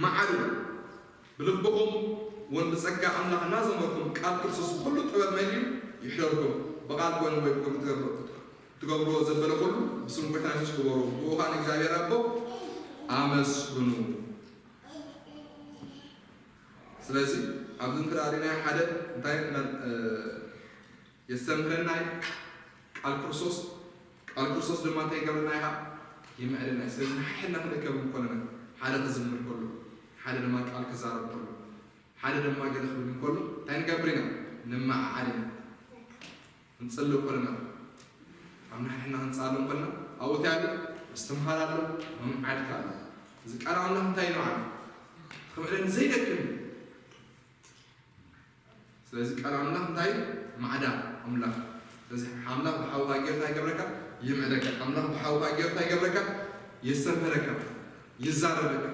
መዓዱ። ብልብኹም እውን ብጸጋ ኣምላኽ እናዘመርኩም ቃል ክርስቶስ ብኹሉ ጥበብ መሊኡ ይሕደርኩም። ብቓል ኮነ ወይ ብግብሪ ትገብሩ ትገብርዎ ዘበለ ኩሉ ብስም ጎይታና የሱስ ግበሩ። ብኡ ኸኣ ንእግዚኣብሔር ኣቦ ኣመስግኑ። ስለዚ ኣብዚ እንተ ርኢናዮ ሓደ እንታይ የስተምህረና እዩ? ቃል ክርስቶስ። ቃል ክርስቶስ ድማ እንታይ ይገብረና እዩ? ይምዕድና እዩ። ስለዚ ንሓድሕድና ክንእከብ እንከለና ሓደ ክዝምር ከሎ፣ ሓደ ድማ ቃል ክዛረብ ከሎ፣ ሓደ ድማ ገለ ክብል እንከሎ እንታይ ንገብር ኢና? ንመዓዓድ ኢና። ክንጽሊ ከለና ኣብ ንሕና ክንጻሎም ከለና ኣብኡ እንታይ ኣሎ? ምስትምሃር ኣሎ፣ ምምዓድ ከኣ ኣሎ። እዚ ቃል ኣምላኽ እንታይ እዩ ንባዕሉ? ክምዕደኒ ዘይደክም እዩ። ስለዚ ቃል ኣምላኽ እንታይ እዩ? ማዕዳ ኣምላኽ። ስለዚ ኣምላኽ ብሓውኻ ጌርታ ይገብረካ፣ ይምዕደካ። ኣምላኽ ብሓውኻ ጌርታ ይገብረካ፣ የስተምህረካ፣ ይዛረበካ።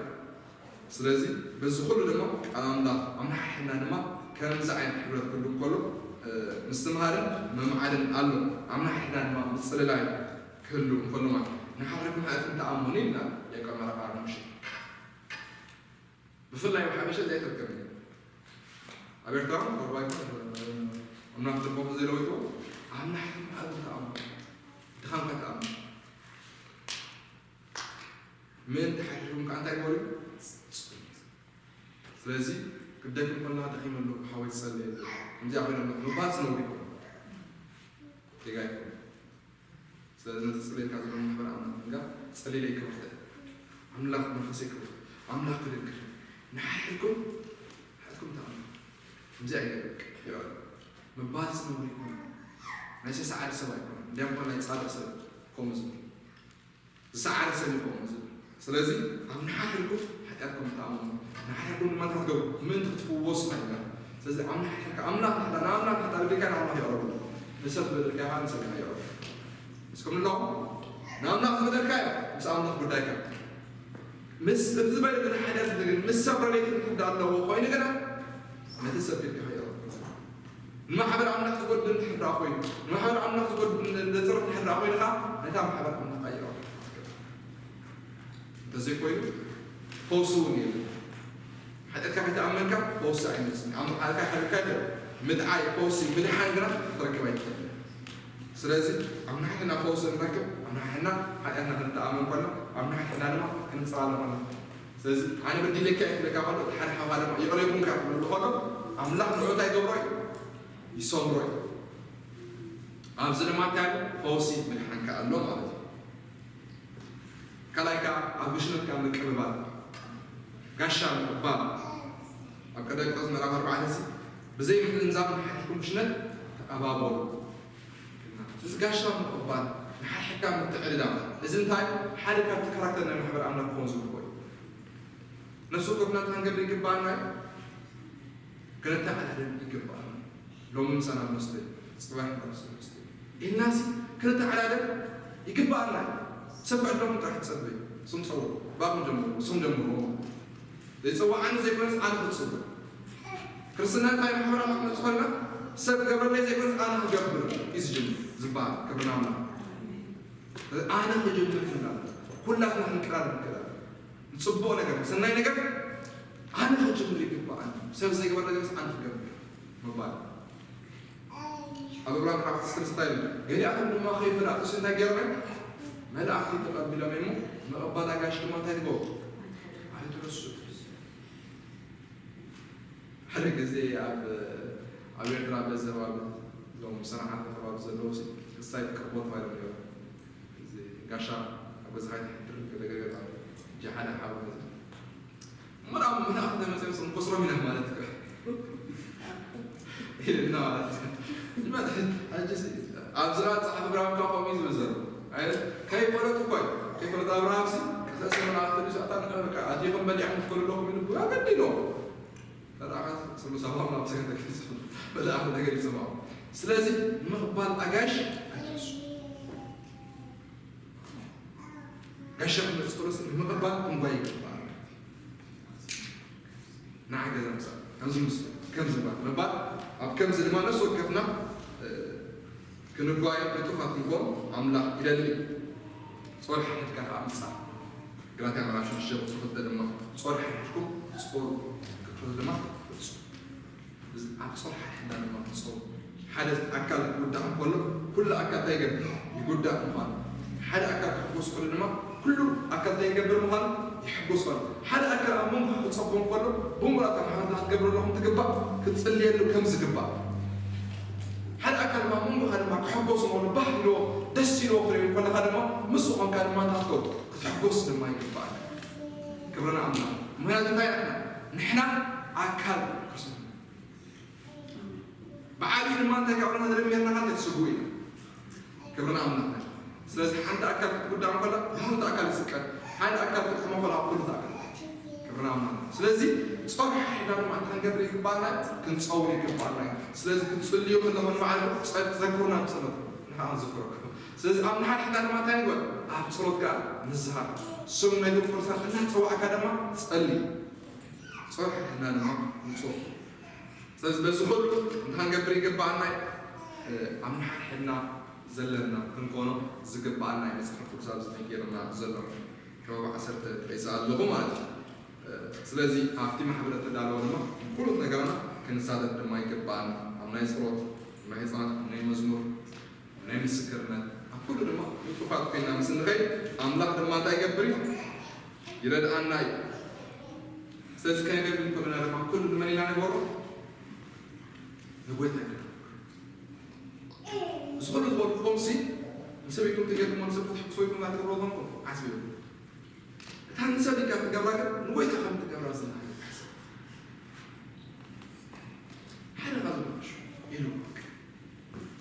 ስለዚ በዚ ኩሉ ድማ ቃል ኣምላኽ ኣብ ንሓድሕድና ድማ ከምዚ ዓይነት ሕብረት ክህሉ እንከሎ ምስትምሃርን ምምዓድን ኣሎ። ኣብ ንሓድሕድና ድማ ምጽልላይ ክህሉ እንከሎ ማለት ንሓድሕድኩም ኣእክም ተኣመኑ ይብልና ደቀ መራኻ ሙሴ። ብፍላይ ኣብ ሓበሻ እዚኣ ኣይትርከብን እያ። ኣብ ኤርትራ እውን ቁሩብ ኣይኮነን። ኣምላኽ ልቦም ዘይለወጥዎ ኣብ ንሓድሕድኩም ኣእክም ተኣመኑ። ድኻምካ ተኣመኑ። ምእንቲ ሓድሕድኩም ከዓ እንታይ ግበሩ? ስለዚ ክደክም ከለኻ ደኺመ ኣለኹ ሓወይ ትጸልየ ኣለኹ። ከምዚኣ ኮይነ ኣለኹ ምባል ነውሪ ይኮን። ጌጋ ይኮን። ስለዚ ነቲ ጸሊልካ ዘሎ ማሕበር ኣምላኽ ምንጋር ጸሊለ ይክብርተ። ኣምላኽ መንፈሰይ ክብር። ኣምላኽ ክድንግር። ንሓድሕድኩም ሓድኩም ተኣምኑ። ከምዚኣ ይገብር። ምባል ነውሪ ይኮን። ናይ ሰሰዓሪ ሰብ ኣይኮነን። እንዲያም እኮ ናይ ጻድቕ ሰብ ከምኡ ዝብል። ዝሰዓረ ሰብ ይኸውን ዝብል። ስለዚ ኣብ ንሓድሕድኩም ሓጢኣትኩም ተኣመኑ። ንሓድሕድኩም ድማ እንታይ ክትገብሩ? ምእንቲ ክትፍወሱ ማለት እዩ። ስለዚ ኣብ ንሓድሕድካ ኣምላኽ ንሓዳ-፣ ንኣምላኽ ንሓዳ በደልካ ንኣምላኽ የቕርቡ። ንሰብ ዝበደልካዮ ከዓ ንሰብ ኢኻ የቕርቡ። እስኩም ኣለኹም? ንኣምላኽ ዝበደልካዮ ምስ ኣምላኽ ጉዳይካ። ምስ እቲ ዝበደለ ሓጢኣት ግን ምስ ሰብ ረድኤት ክሕዳ ኣለዎ ኮይኑ ግና ነቲ ሰብ ኢልካ የቕርቡ። ንማሕበር ኣምላኽ ዝጎድል እንድሕር ደኣ ኮይኑ፣ ንማሕበር ኣምላኽ ዝጎድል ዘጽርፍ እንድሕር ደኣ ኮይኑ ኸኣ፣ ነታ ማሕበር ኣምላኽ ቀይሮ። እንተዘይኮይኑ፣ ፈውሲ እውን የለን። ሓጢኣትካ ከይተኣመንካ ፈውሲ ኣይመጽእን። ኣብ ሓጢኣትካ ከልካ ይኽእል። ምድዓይ፣ ፈውሲ፣ ምድሓን ግና ክትረክብ ኣይትኽእልን። ስለዚ፣ ኣብ ንሕና ፈውሲ ንረክብ፣ ኣብ ንሕና ሓጢኣትና ክንተኣመን ከሎ፣ ኣብ ንሕና ድማ ክንጸላለ ከሎ። ስለዚ፣ ኣነ በዲለካ እየ ክብለካ ከሎ፣ እቲ ሓደ ሓውኻ ድማ ይቕረ ይኹንካ ክብለሉ ከሎ፣ ኣምላኽ ንዑ እንታይ ይገብሮ እዩ? ይሰምሮ እዩ። ኣብዚ ድማ እንታይ ኣሎ? ፈውሲ ምድሓን ከኣ ኣሎ ማለት እዩ። ካልኣይ ከኣ ኣብ ግሽነትካ ምቅብባል፣ ጋሻ ምቕባል። ኣብ ቀዳማይ ቆሮንቶስ ምዕራፍ ኣርባዕተ እዚ ብዘይ ምሕንዛብ ንሓድሕድኩም ግሽነት ተቐባበሉ። እዚ ጋሻ ምቕባል፣ ንሓድሕድካ ምትዕድዳም። እዚ እንታይ? ሓደ ካብቲ ካራክተር ናይ ማሕበር ኣምላኽ ክኸውን ዝግብኦ እዩ። ነፍሲ ወከፍና እንታይ ክንገብር ይግብኣና እዩ? ክንተዓዳደል ይግብኣና። ሎሚ ምሳና መስተ እዩ፣ ጽባሕ ምሳና መስተ እዩ ኢልናሲ ክንተዓዳደል ይግብኣና እዩ። ሰብ ክዕድለኩም ጥራሕ ትጸበዩ። ስም ጸውዑ፣ ባኹም ጀምሩ፣ ስም ጀምሩ። ዘይጸውዓኒ ዘይኮነስ ኣነ ክጽውዕ። ክርስትና እንታይ ማሕበራዊ መጽ ኮይና ሰብ ክገብረለይ ዘይኮነስ ኣነ ክገብር እዩ ዝጅምር ዝበሃል። ክብሪ ንኣምላኽ። ኣነ ክጅምር ይብላል። ኩላትና ክንቀራረብ ንክእል። ንጽቡቕ ነገር፣ ንሰናይ ነገር ኣነ ክጅምር ይግባኣኒ። ሰብ ዘይገበረ ነገር ኣነ ክገብር ምባል። ኣብ ዕብራውያን ምዕራፍ ዓሰርተ ሰለስተ እንታይ ይብል? ገሊኣቶም ድማ ከይፈለጡ እንታይ ገይሮም እዮም? መልእኽቲ ተቐቢሎም እዮም። ምቕባል ኣጋይሽ ድማ እንታይ ትገብሩ? ኣይትረስዑ። ግዜ ኣብ ኣብ ኤርትራ በዚ ከባቢ እዞም ሰንዓፈ ከባቢ ዘለዉ ሲ ክሳይ ትቅርቦ ተባሂሎም ነይሮም። እዚ ጋሻ ኣብ ገዛኻ ይትሕድር ገለገለ ጀሓደ ሓወት እሞ ናብ ምናቕ ተመፅኦም ስም ኮስሮም ኢና ማለት እዩ። ኢልና ማለት እዩ። ይመፅእ። ሕጂ ሲ ኣብዚ ቃል ፀሓፊ ብርሃን ካብ ከምኡ እዩ ዝብል ዘሎ። ኣይ ከይፈለጡ እኮ እዩ። ከይፈለጡ ኣብርሃም ሲ ቀሰሰ መላእክቲ ንሳታ ንሕና በቃ ኣዲኹም በሊዕኩም ትከሉ ኣለኹም ኢሉ እኮ ኣገዲዶ። ተጣቃስ ስሉ ሰባም ናብ ሰገ ተገሊጹ። በጣም ተገሊጹ ማለት። ስለዚህ ንምቕባል ኣጋሽ ኣይትረሱ። ጋሻ ክመጽእ ከሎ ንምቕባል እንጓይ ይግባእ። ንዓ ገዛ ምጻእ። ከምዚ ምስ-፣ ከምዚ ምባል። ምባል ኣብ ከምዚ ድማ ነፍሲ ወከፍና፣ እ፣ ክንጓየ ንጡፋት ክንኮን ኣምላኽ ይደሊ። ጾር ሓድሕድካ ከኣ ምጻእ። ገላትያ ምዕራፍ ሽዱሽተ ቁጽሪ ክልተ ድማ ጾር ሓድሕድኩም ጾሩ፣ ክትፈቱ ድማ ርጹ። እዚ ኣብ ጾር ሓድሕድና ድማ ክንጸውር። ሓደ ኣካል ክጉዳእ እንከሎ፣ ኩሉ ኣካል እንታይ ይገብር? ይጉዳእ ምዃኑ። ሓደ ኣካል ክሕጎስ ከሎ ድማ፣ ኩሉ ኣካል እንታይ ይገብር ምዃኑ? ይሕጎስ ምዃኑ። ሓደ ኣካል ኣብ መንጎኻ ክጸቦ እንከሎ፣ ብምሉእ ኣካል ሓበርታ ክትገብረሉ ከም ትግባእ፣ ክትጽልየሉ ከም ዝግባእ። ሓደ ኣካል ድማ ኣብ መንጎኻ ድማ ክሕጎስ ምዃኑ፣ ባህ ኢልዎ፣ ደስ ኢልዎ ክትሪኦ እንከለኻ ድማ፣ ምስኡ ኾንካ ድማ እንታይ ክትገብር? ክትሕጎስ ድማ ይግባእ። ክብሪ ንኣምላኽ። ምኽንያቱ እንታይ ኢና? ንሕና ኣካል ክርስቶስ። ብዓብዪ ድማ እንታይ ካብ ዓለምና ተደሚርና ኸዓ ተስጉ ኢና። ክብሪ ንኣምላኽ። ስለዚ ሓንቲ ኣካል ክትጉዳእ እንከላ፣ ብሙሉእ ኣካል ይስቀል። ሓደ ኣካል ክትጥቕሞ ከላ፣ ኣብ ኩሉ ኣካል። ክብሪ ንኣምላኽ። ስለዚ ጾር ሓድሕድና ድማ እንታይ ክንገብር ይግባኣና? ክንጸውር ይግባኣና። ስለዚ ክትጽልዩ ከለኹም ንባዕልኩም ጸ-፣ ዘክሩና ብጸሎት። ንሕና ክንዝክረኩም። ስለዚ ኣብ ንሓድሕድና ድማ እንታይ ንግበር? ኣብ ጸሎት ከኣ ንዝሃር። ስም ናይቶም ቅዱሳን እናተጸዋዕካ ድማ ጸሊ። ጾር ሓድሕድና ድማ ንጹር። ስለዚ በዚ ኩሉ እንታይ ክንገብር ይግባኣና? እ፣ ኣብ ንሓድሕድና ዘለና ክንኮኖ ዝግባኣና እዩ መጽሓፍ ቅዱስ ኣብዚ ነጊርና ዘሎ። ከባቢ ዓሰርተ ጠቂሰ ኣለኹ ማለት እዩ። እ፣ ስለዚ ኣብቲ ማሕበረ ተዳለወ ድማ ኩሉ ነገርና ክንሳተፍ ድማ ይግባኣና። ኣብ ናይ ጸሎት፣ ኣብ ናይ ህጻናት፣ ኣብ ናይ መዝሙር፣ ናይ ምስክርነት፣ ኣብ ኩሉ ድማ ንጡፋት ኮይና ምስ እንኸይድ፣ ኣምላኽ ድማ እንታይ ይገብር እዩ? ይረድኣና እዩ። ስለዚ ከነገልግል ከለና ድማ ኩሉ ንመን ኢና ንገብሮ? ንጎይታ ኢና። እዚ ኩሉ ዝበልኩኹም ሲ ንሰበይኩም ተገርሞ ንሰብ ክትሕግሶ ኢልኩም እናተገብሮ ኮንኩም ዓስቢ ኢኹም። እታ ንሰብ ኢልካ ትገብራ ግን ንጎይታ ከም ትገብራ ዝናሃ ይሓስብ። ሓደ ካብ ዝበልኩሽ ኢሉ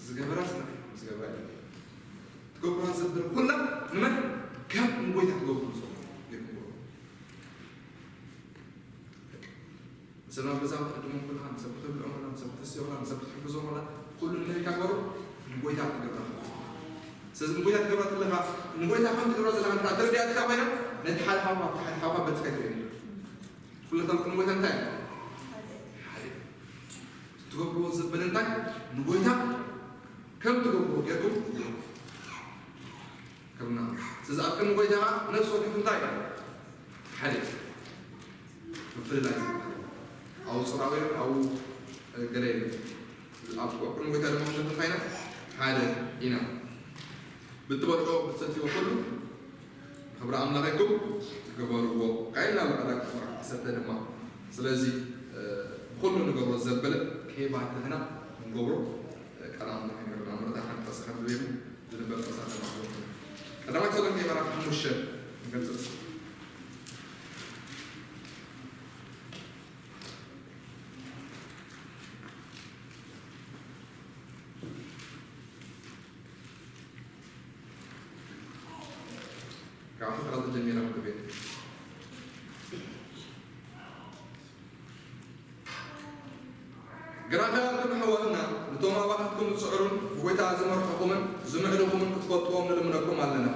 ዝገበራ ዝናሃ ዝገብራ ኢሉ ትገብራ ዘብል ኩላ ንመን? ከም ንጎይታ ትገብሩ ዝኾኑ ይግብሩ። ንሰብ ናብ ገዛ ክትዕድሞ ከለኻ፣ ንሰብ ክተብልዖ ከለኻ፣ ንሰብ ክተስትዮ ከለኻ፣ ንሰብ ክትሕግዞ ከለኻ፣ ኩሉ ንመን ኢልካ ግበሮ? ንጎይታ ክትገብራ ከለኻ። ስለዚ ንጎይታ ክትገብራ ከለኻ፣ ንጎይታ ከም ትገብራ ዘለኻ እንድሕር ተረዲኣትካ ኮይና፣ ነቲ ሓደ ሓውካ፣ ኣብቲ ሓደ ሓውካ በልጽካ ኣይትርእየሉ። ኩለታም ንጎይታ እንታይ? ሓደ። ትገብርዎ ዘበለ እንታይ? ንጎይታ ከም ትገብርዎ ጌርኩም ግበሩ። ክብርና። ስለዚ ኣብ ቅድሚ ጎይታ ነፍሲ ወከፍ እንታይ? ሓደ። ምፍልላይ። ኣብኡ ጽራዊ፣ ኣብኡ ገለ የለን። ኣብ ቅድሚ ጎይታ ድማ ክንደፍር እንታይ ኢና? ሓደ ኢና። ብትበልዖ፣ ብትሰትዮ ኩሉ ክብሪ ኣምላኽ ኢልኩም ግበርዎ። ቃይል ናብ ቀዳም ክፍራ ዓሰርተ ድማ። ስለዚ፣ እ፣ ብኹሉ ንገብሮ ዘበለ ከይባተኽና ንገብሮ፣ እ፣ ቃል ኣምላኽ ይነግረና። ምርታ ሓንቲ ጥቕሲ ከም ዝብል ዝንበብ ጥቕሲ ኣለና። ቀዳማይ ተሰሎንቄ ምዕራፍ ሓሙሽተ ንገልጽ። ካብ ሕፍረት ጀሚራ ምግቤት። ግናኸ ኣቱም ኣሕዋትና፣ ነቶም ኣባኻትኩም ዝጽዕሩን ብጎይታ ዝመርሑኹምን ዝምዕዱኹምን ክትፈልጥዎም ንልምነኩም ኣለና።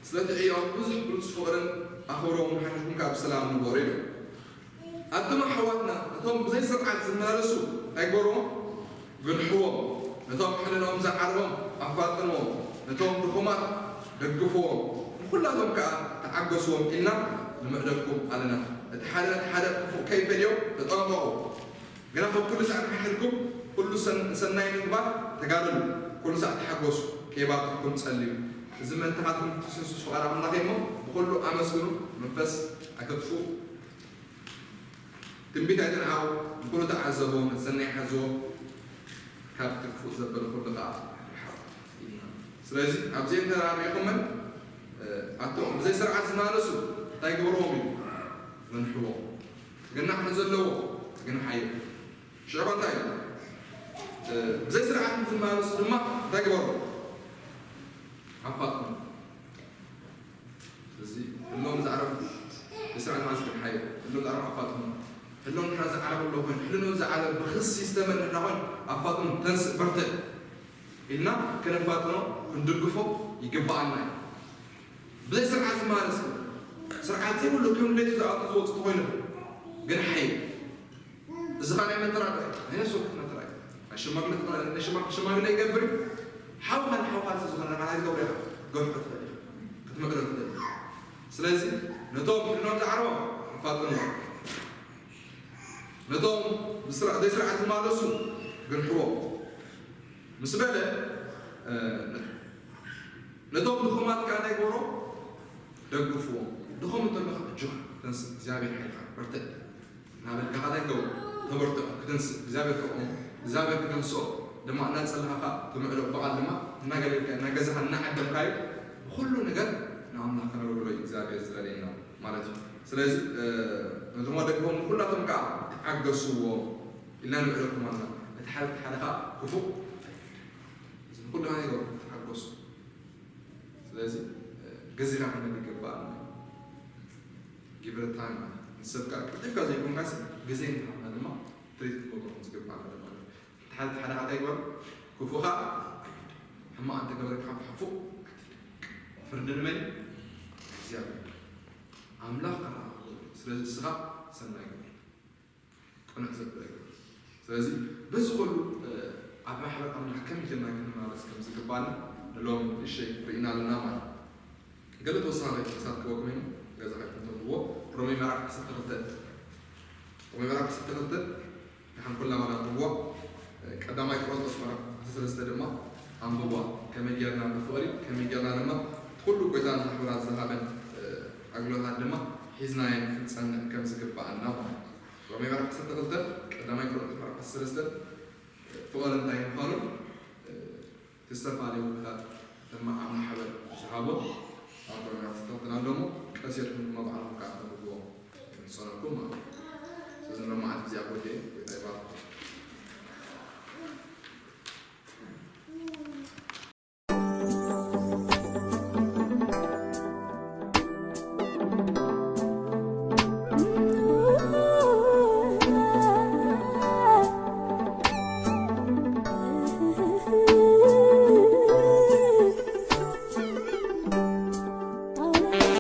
ስለቲ ዕዮኦም ብዙሕ ብሉጽ ፍቕርን ኣኽብሮም ሓሽኩም ካብ ሰላም ንበሩ ኢሉ። ኣቱም ኣሕዋትና፣ ነቶም ብዘይ ስርዓት ዝመላለሱ እንታይ ግበርዎም? ግንሕዎም። ነቶም ሕልኖም ዝዓርቦም ኣፋጥንዎም። ነቶም ድኹማት ደግፍዎም። ንኹላቶም ከኣ ተዓገስዎም ኢልና ንምዕደኩም ኣለና። እቲ ሓደ ነቲ ሓደ ክፉእ ከይፈልዮ ተጠንቀቑ። ግና ካብ ኩሉ ሳዕ ንሓድሕድኩም ኩሉ ሰን-፣ ሰናይ ምግባር ተጋደሉ። ኩሉ ሳዕ ተሓጎሱ፣ ከይባትኩም ጸልዩ። እዚ ምእንታኻትኩም ትስስሱ ፍቓድ ኣምላኽ እዩ እሞ፣ ብኹሉ ኣመስግኑ፣ መንፈስ ኣይተጥፍኡ። ትንቢት ኣይትንዓቑ፣ ንኹሉ ተዓዘቦ፣ ነቲ ሰናይ ሓዝዎ፣ ካብቲ ክፉእ ዘበለ ኩሉ ከዓ ርሓቑ። ስለዚ ኣብዚ እንተራሪኹመን ኣቶም ብዘይ ስርዓት ዝማለሱ እንታይ ግበርዎም እዩ? መንሕዎም። ገናሕ ንዘለዎ ግን ሓይል ሽዕባ እንታይ እዩ? ብዘይ ስርዓት ዝማለሱ ድማ እንታይ ግበርዎም? ኣፋጥኑ። እዚ ህሎም ዛዕረብ ብስርዓት ማለት ግን ሓይል ህሎም ዛዕረብ ኣፋጥኑ። ህሎም ድሕራ ዝዓረብ ኣሎ ኮይኑ ሕልኖ ዝዓረብ ብክሲ ዝተመን ንሕና ኮይኑ ኣፋጥኑ፣ ተንስእ፣ በርትዕ ኢልና ከነፋጥኖ ክንድግፎ ይግባኣና እዩ። ብዘይ ስርዓት ዝማለስ ስርዓት ዘይብሉ ከም ድሌቱ ዝኣቱ ዝወፅእ ተኮይኑ ግን ሓይል እዚ ካልኣይ መተራዳኢ ናይ ነፍሲ ወከፍ መተራዳኢ ናይ ሽማግለ ናይ ሽማ- ሽማግለ ይገብር እዩ። ሓውካ ንሓውካ ንሱ ዝኾነ ንዓና ይገብሮ ኢኻ ክትገፍሖ ትኽእል ኢኻ ክትምዕዶ ትኽእል ኢኻ። ስለዚ ነቶም ሕልኖም ዝዓረቦም ኣፋጥንዎ። ነቶም ብስራ- ዘይስርዓት ዝማለሱ ግንሕዎም ምስ በለ እ፣ ነቶም ድኹማት ከዓ እንታይ ግበሮ ደግፍዎም። ድኹም እንተለኻ እጆኻ ተንስእ እግዚኣብሔር ሓይልካ በርትዕ እናበልካ ከዓ እንታይ ግበሮ ተበርትዖ። ክተንስእ እግዚኣብሔር ተቆሞ እግዚኣብሔር ክተንስኦ ድማ እናጸለኻ ከዓ ትምዕዶ በቓል ድማ እናገለልካ እናገዛኻ እናዓደልካዩ ብኩሉ ነገር ንኣምላኽ ከነገልግሎ እዩ እግዚኣብሔር ዝደለየና ማለት እዩ። ስለዚ ነቶም ኣደግፎም ኩላቶም ከዓ ተዓገስዎ ኢልና ንምዕደኩም ኣለና። እቲ ሓደ እቲ ሓደ ከዓ ክፉእ እዚ ኩሉ ነገር ተዓገሱ። ስለዚ ገዚኻ ክንብል ይግባእ። ጊቨ ታይም ማለት ንሰብ ከዓ ቀልጢፍካ ዘይኮንካስ ግዜ ንሃብና ድማ ትሪት ክትገብሮ ከም ዝግባእ ማለት እዩ። እቲ ሓደ እቲ ሓደ ከዓ እንታይ ይግበር ክፉእኻ ሕማቕ እንተገበረካ ብሓፉእ ፍርዲ ንመን እግዚኣብሔር ኣምላኽ ከረኣ ስለዚ እስኻ ሰናይ ግበር ቅኑዕ ዘበለ ግበር። ስለዚ በዚ ኩሉ ኣብ ማሕበር ኣምላኽ ከመይ ጌርና ክንማለስ ከም ዝግባና ንሎም ንእሽተይ ርኢና ኣለና ማለት እዩ። ገለ ተወሳኺ ክሳብ ክበኩም እዩ ገዛ ከይኩም ተንብዎ ሮሜ ምዕራፍ ዓሰርተ ክልተ ሮሜ ምዕራፍ ዓሰርተ ክልተ ንሓን ኩላ ማለት ንብዎ ቀዳማይ ቆሮንቶስ ምዕራፍ ዓሰርተ ሰለስተ ድማ ኣንብዋ ከመይ ጌርና ብፍቕሪ ከመይ ጌርና ድማ ኩሉ ጎይታ ንማሕበራት ዝሃበን ኣግሎታት ድማ ሒዝናየን ክንጸንዕ ከም ዝግባኣና ማለት እዩ። ሮሜ ምዕራፍ ዓሰርተ ክልተ ቀዳማይ ቆሮንቶስ ምዕራፍ ዓሰርተ ሰለስተ ፍቕሪ እንታይ ምዃኑን ዝተፈላለዩ ውህታት ድማ ኣብ ማሕበር ዝሃቦ ኣብ ሮሜ ምዕራፍ ዓሰርተ ክልተ ኣለሞ ቀሲርኩም ድማ ባዕልኩም ከዓ ተንብዎ ይምጸነኩም ማለት እዩ። ስለዚ ንሎማዓንቲ እዚኣ ጎዴ ጎይታ ይባርኩም።